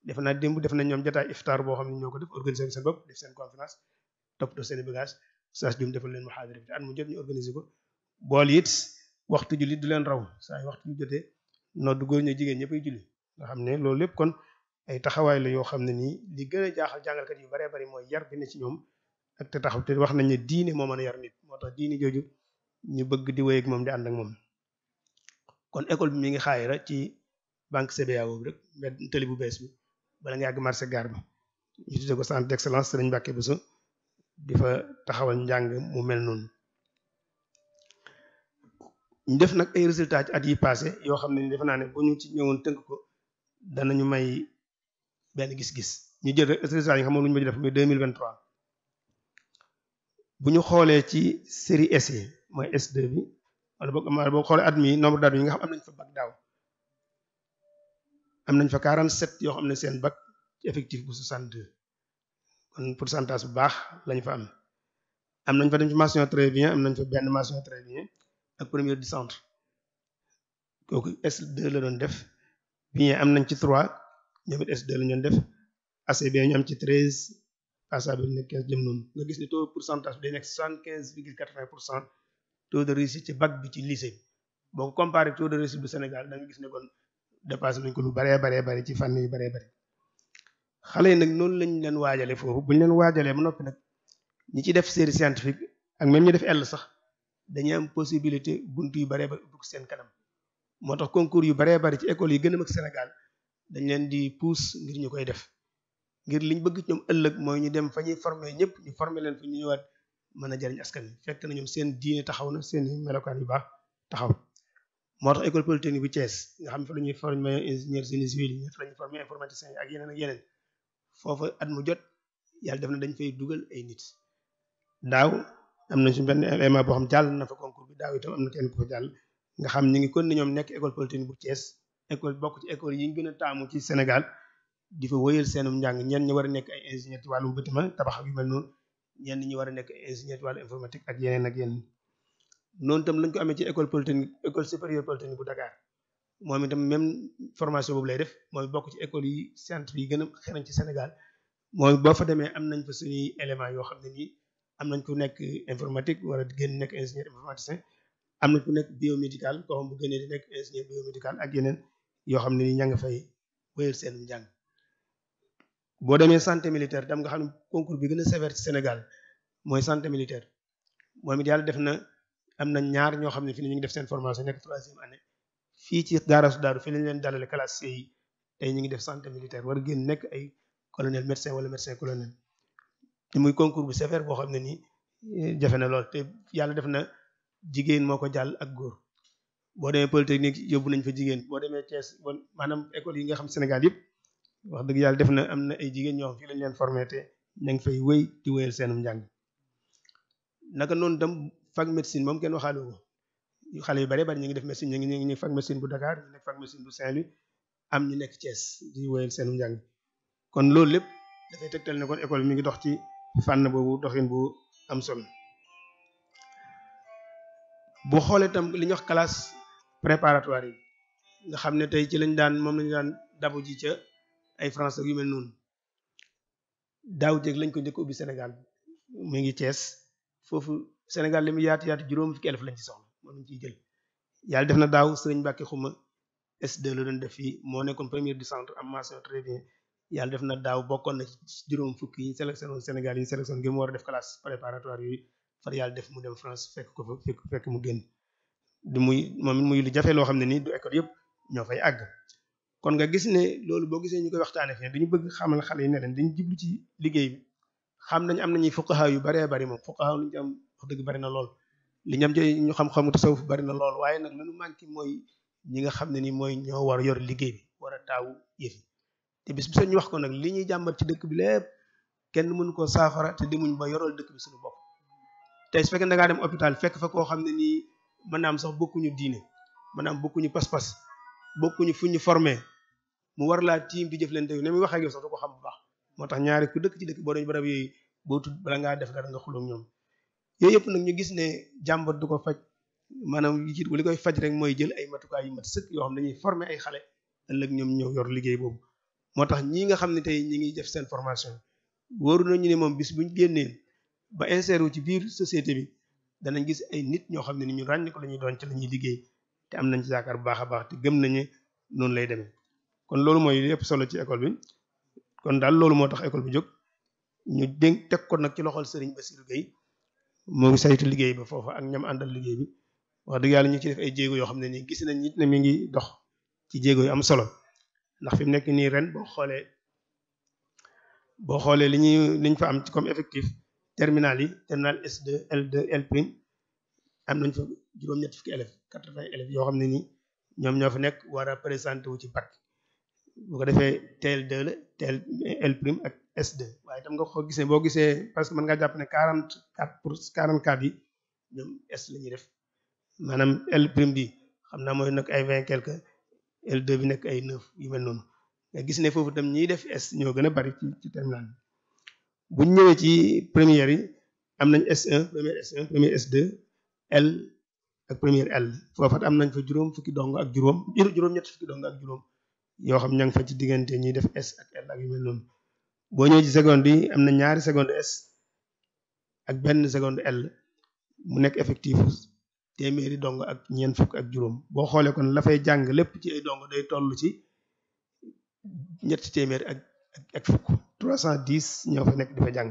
def naa démb def nañ ñoom jotaay iftar boo xam ne ñoo ko def organiser seen bopp def seen conférence toppatoo seen bagage saa jum defal leen muhaadara bi te at mu jot ñu organiser ko bool it waxtu julli du leen raw saa yu waxtu ñu jotee noddu góor ña jigéen ñëppay julli nga xam ne loolu lépp kon ay taxawaay la yoo xam ne nii li gën a jaaxal jàngalkat yu baree bari mooy yar bi ne ci ñoom ak te taxaw te wax nañ ne diine moo mën a yar nit moo tax diine jooju ñu bëgg di wéy ak moom di ànd ak moom kon école bi mi ngi xaayira ci banque CBAO boobu rek mbedd tëli bu bees bi bala nga yàgg marché gare bi ñu tuddee ko centre d'excellence Serigne Mbacké Bousso di fa taxawal njàng mu mel noonu ñu def nag ay résultats ci at yi passé yoo xam ne ni defe naa ne bu ñu ci ñëwoon tënk ko danañu may benn gis-gis ñu jël résultats yi nga xam ne lu ñu ma def muy 2023 bu ñu xoolee ci série S yi mooy S2 bi wala boo xoolee at mi nombre d'admis yi nga xam am nañ fa bac daaw am nañ fa 47 yoo xam ne seen bac ci effectif bu 62 kon pourcentage bu baax lañ fa am nañ fa dem ci mention très bien am nañ fa benn mention très bien ak première du centre kooku S2 la doon def bien am nañ ci 3 ñoom it S2 la ñu doon def ACB ñu am ci 13 passable nekk 15 jëm noonu nga gis ne taux pourcentage bi day nekk 75,80% taux de réussite ci bac bi ci lycée bi boo ko comparé taux de réussite bu Sénégal da nga gis ne kon dépassé nañ ko lu baree ci fànn yu baree bari xale yi nag noonu lañ leen waajale foofu bu ñu leen waajalee ba noppi nag ñi ci def série scientifique ak même ñu def L sax dañuy am possibilité buntu yu baree bari ubbi ko seen kanam moo tax concours yu baree bari ci école yi gën a mag Sénégal dañ leen di pousse ngir ñu koy def ngir liñ bëgg ñoom ëllëg mooy ñu dem fa ñuy former ñëpp ñu former leen fa ñu ñëwaat mën a jariñ askan wi fekk na ñoom seen diine taxaw na seen melokaan yu baax taxaw moo tax école polytechnique bu Thiès nga xam ne fa la ñuy former ingénieur génie civil yi fa la ñuy former informaticien yi ak yeneen foofa at mu jot yàlla def na dañ fay dugal ay nit daaw am na suñu benn élément boo xam jàll na fa concours bi daaw itam am na kenn ku fa jàll nga xam ñu ngi kon ne ñoom nekk école polytechnique bu Thiès école bokk ci école yi ñu gën a taamu ci Sénégal di fa wëyal seenum njàng ñenn ñi war a nekk ay ingénieur ci wàllum bâtiment tabax ak yu mel noonu ñenn ñi war a nekk ay ingénieur ci wàllu informatique ak yeneen noonu itam lañ ko amee ci école polytechnique école supérieure polytechnique bu Dakar moom itam même formation boobu lay def mooy bokk ci école yi centre yi gën a xereñ ci Sénégal mooy boo fa demee am nañ fa suñuy éléments yoo xam ne nii am nañ ku nekk informatique wala di gën nekk ingénieur informaticien am nañ ku nekk biomédical koo xam bu gënee di nekk ingénieur biomédical ak yeneen yoo xam ne nii ña nga fay wëyal seen njàng boo demee santé militaire tam nga xam ne concours bi gën a sévère ci Sénégal mooy santé militaire moom it yàlla def na am na ñaar ñoo xam ne fi ne ñu ngi def seen formation nekk 3e année fii ci gaarasu Daaru fi lañ leen dalale classe C yi tey ñu ngi def santé militaire war a génn nekk ay colonel médecin wala médecin colonel te muy concours bu sévère boo xam ne nii jafe na lool te yàlla def na jigéen moo ko jàll ak góor boo demee polytechnique yóbbu nañ fa jigéen boo demee Thiès bon maanaam école yi nga xam Sénégal yëpp wax dëgg yàlla def na am na ay jigéen ñoo xam fii lañ leen formé te ña ngi fay wéy di wéyal seenum njàng naka noonu tam fac médecine moom kenn waxaale ko xale yu bari ñu ngi def médecine ñu ngi fac médecine bu Dakar ñu nekk fac médecine bu Saint-Louis am ñu nekk Thiès di wéyal seenum njàng kon loolu lépp dafay tegtal ne kon école mi ngi dox ci fànn boobu doxin bu am solo boo xoolee tam li ñuy wax classe préparatoire yi nga xam ne tey ci lañ daan moom lañu daan dabu ji ca ay France ak yu mel noonu daaw jéeg lañ ko njëkk ubbi Sénégal mi ngi Thiès foofu Sénégal li mu yaatu juróom fukki élèves lañ ci soxla moom lañ ciy jël yàlla def na daaw Sëriñ Mbàkke Xuma S2 la doon def fii moo nekkoon première du centre am mention très bien yàlla def na daaw bokkoon na juróom fukki yi ñu sélectionné Sénégal yi ñu sélectionné ngir mu war a def classe préparatoire yooyu far yàlla def mu dem France fekk ko fa fekk mu génn di muy lu jafe loo xam ne nii du école yëpp ñoo fay àgg kon nga gis ne loolu boo gisee ñu koy waxtaanee fii dañu bëgg xamal xale yi ne leen dañu jublu ci liggéey bi xam nañ am nañuy fuqaha yu baree bari moom fuqaha lu ñu am wax dëgg bari na lool li ñu am ci ñu xam-xamu tasawuf bari na lool waaye nag lañu manqué mooy ñi nga xam ne ni mooy ñoo war yor liggéey bi war a taawu yëfi te bis bu ñu wax ko nag li ñuy jàmbat ci dëkk bi lépp kenn mënu koo saafara te demuñ ba yoral dëkk bi suñu bopp tey su fekkee da ngaa dem hôpital fekk fa koo xam ne nii maanaam sax bokkuñu diine maanaam bokkuñu pas-pas bokkuñu fu ñu formé mu war laa tiim di jëflante ne muy wax ak yow sax du ko xam bu baax moo tax ñaari ku dëkk ci dëkk boo dañu barab yooyu boo tudd bala ngaa def dara nga xuloog ñoom yooyu yëpp nag ñu gis ne jàmbat du ko faj maanaam li koy faj rek mooy jël ay matukaay yu mat sëkk yoo xam ne dañuy former ay xale ëllëg ñoom ñëw yor liggéey boobu moo tax ñii nga xam ne tey ñi ngi def seen formation wóoru nañu ne moom bis buñ génnee ba insérer wu ci biir société bi danañ gis ay nit ñoo xam ne ni ñu ràññ ko la ñuy doon ci la ñuy liggéey te am nañ ci yaakaar bu baax a baax te gëm nañu noonu lay demee kon loolu mooy lépp solo ci école bi kon daal loolu moo tax école bi jóg ñu dénk teg ko nag ci loxol Serigne Bassirou Gueye moo ngi saytu liggéey ba foofa ak ñam àndal liggéey bi wax dëgg yàlla ñu ci def ay jéego yoo xam ne nii gis nañ nit ne mi ngi dox ci jéego yu am solo ndax fi mu nekk nii ren boo xoolee liñ fa am ci comme effectif terminal yi terminal S2 L2 L prime am nañ fa juróom-ñett fukki élèves 80 élèves yoo xam ne nii ñoom ñoo fa nekk war a présenté wu ci bac bu ko defee TL2 la TL L prime ak S2 waaye itam nga ko gisee boo gisee parce que mën ngaa jàpp ne 44 yi ñoom S la ñuy def maanaam L prime bi xam naa mooy nag ay 20 quelque L2 bi nekk ay 9 yu mel noonu nga gis ne foofu itam ñiy def S ñoo gën a bari ci terminal bi bu ñu ñëwee ci première yi am nañ S1 première S1 première S2 L ak première L foofa am nañ fa juróom-ñett fukki dong ak juróom yoo xam ña ngi fa ci diggante ñuy def S ak L ak yu mel noonu boo ñëwee ci seconde yi am na ñaari seconde S ak benn seconde L mu nekk effectif téeméeri dong ak ñeent fukk ak juróom boo xoolee kon la fay jàng lépp ci ay dong day toll ci ñetti téeméer ak fukk 310 ñoo fa nekk di fa jàng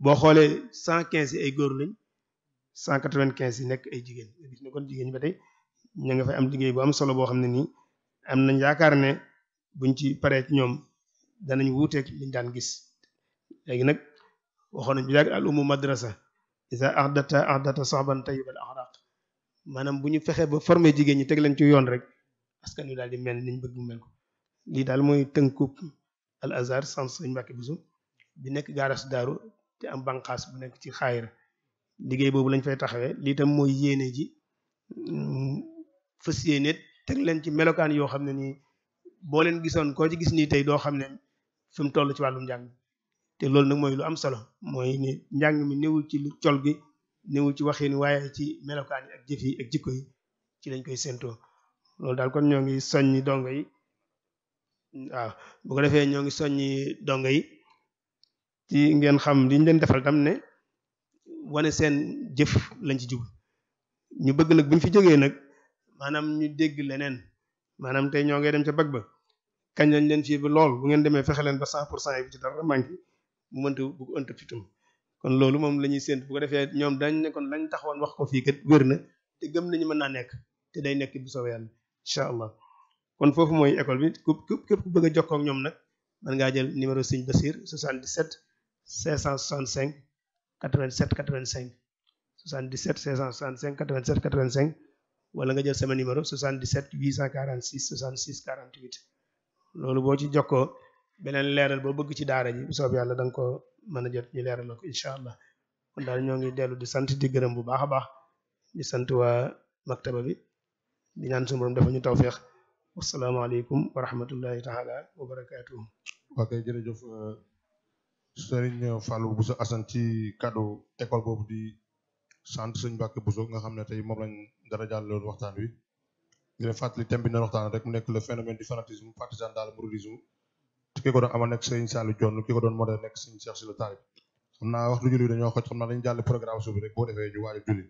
boo xoolee 115 yi ay góor lañ 195 yi nekk ay jigéen nga gis ne kon jigéen ñi ba tey ña nga fay am liggéey bu am solo boo xam ne nii am nañ yaakaar ne buñ ci paree ci ñoom danañ wuuteeg liñ daan gis léegi nag waxoon nañ bi yàgg al umu madrasa isa ahdata sahban tayyibal axraq maanaam bu ñu fexee ba former jigéen ñi teg leen ci yoon rek askan wi daal di mel niñ bëgg mu mel ko lii daal mooy tënkub al azhar sans Sëriñ Mbàkke Buso bi nekk gaaras daaru te am banqaas bu nekk ci xaayira liggéey boobu lañ fay taxawee lii tam mooy yéene ji fas yéene teg leen ci melokaan yoo xam ne nii boo leen gisoon koo ci gis nii tey doo xam ne fi mu toll ci wàllum njàng te loolu nag mooy lu am solo mooy ni njàng mi newul ci lu col gi newul ci waxin waaye ci melokaan yi ak jëf yi ak jikko yi ci lañ koy séentoo loolu daal kon ñoo ngi soññi dongo yi waaw bu ko defee ñoo ngi soññi dongo yi ci ngeen xam liñ leen defal tam ne wane seen jëf lañ ci jub ñu bëgg nag buñ fi jógee nag maanaam ñu dégg leneen maanaam tey ñoo ngay dem ca bag ba kañ lañ leen fii ba lool bu ngeen demee fexe leen ba 100% yi bu ci dara manqué bu mënta bu ko ënta fitum kon loolu moom la ñuy séntu bu ko defee ñoom dañ ne kon lañ taxawoon wax ko fii kat wér na te gëm nañu mën naa nekk te day nekk bu soobee yàlla incha allah kon foofu mooy école bi képp ku bëgg a jokkoo ak ñoom nag mën ngaa jël numéro Sëriñ Bassir 77 565 87 85 77 565 87 85 wala nga jël sama numéro 77 846 66 48 loolu boo ci jokkoo beneen leeral boo bëgg ci daara ji bu soob yàlla da nga ko mën a jot ñu leeral ko incha allah kon daal ñoo ngi dellu di sant di gërëm bu baax a baax di sant waa maktaba bi di ñaan suñu borom dafa ñu tawfeex wasalaamaaleykum wa rahmatullahi taala wa barakaatuhu. ok jërëjëf Serigne Fallou Bousso Assane ci kaddu école boobu di sant Sëriñ Mbàkke Bousso nga xam ne tey moom lañ dara jàllale waxtaan wi di leen fàttali thème bi ñu waxtaan rek mu nekk le phénomène du fanatisme partisan dans le mouridisme te ki ko doon amal nekk Serigne Saliou Dione ki ko doon modèle nekk Serigne Cheikh Sylla Talib xam naa waxtu julli dañoo xoj xam naa dañu jàll programme subi rek boo defee ñu waaj a julli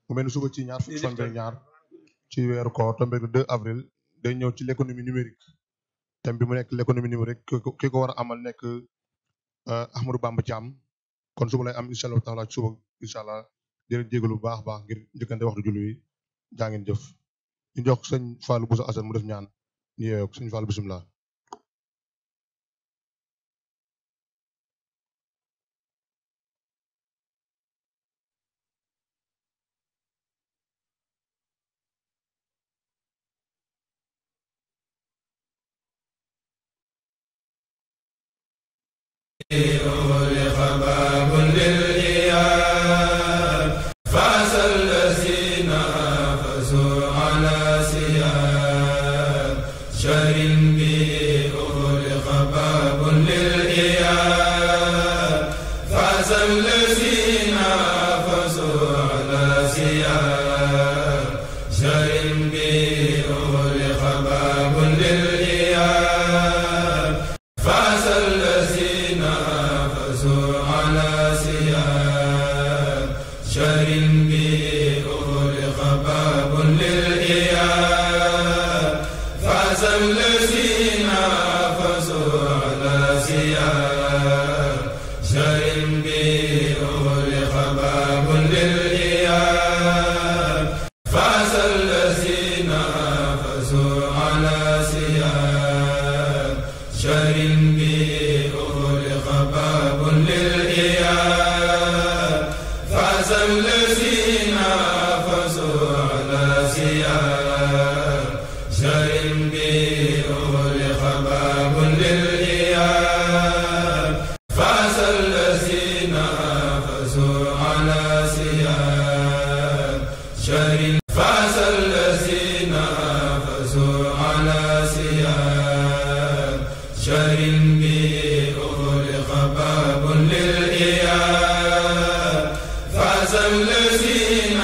mu mel ni suba ci ñaar fukki fan ak ñaar ci weeru koor tombé le 2 avril day ñëw ci l'économie numérique thème bi mu nekk l'économie numérique ki ko war a amal nekk Ahmadou Bamba Thiam kon suba lay am incha allah taala suba incha allah di leen jégalu bu baax baax ngir njëkkante waxtu julli wi jaa ngeen jëf ñu jox sëñ Fallou Bousso Assane mu def ñaan ñu yeewoo sëñ Fallou bisimilah. الذين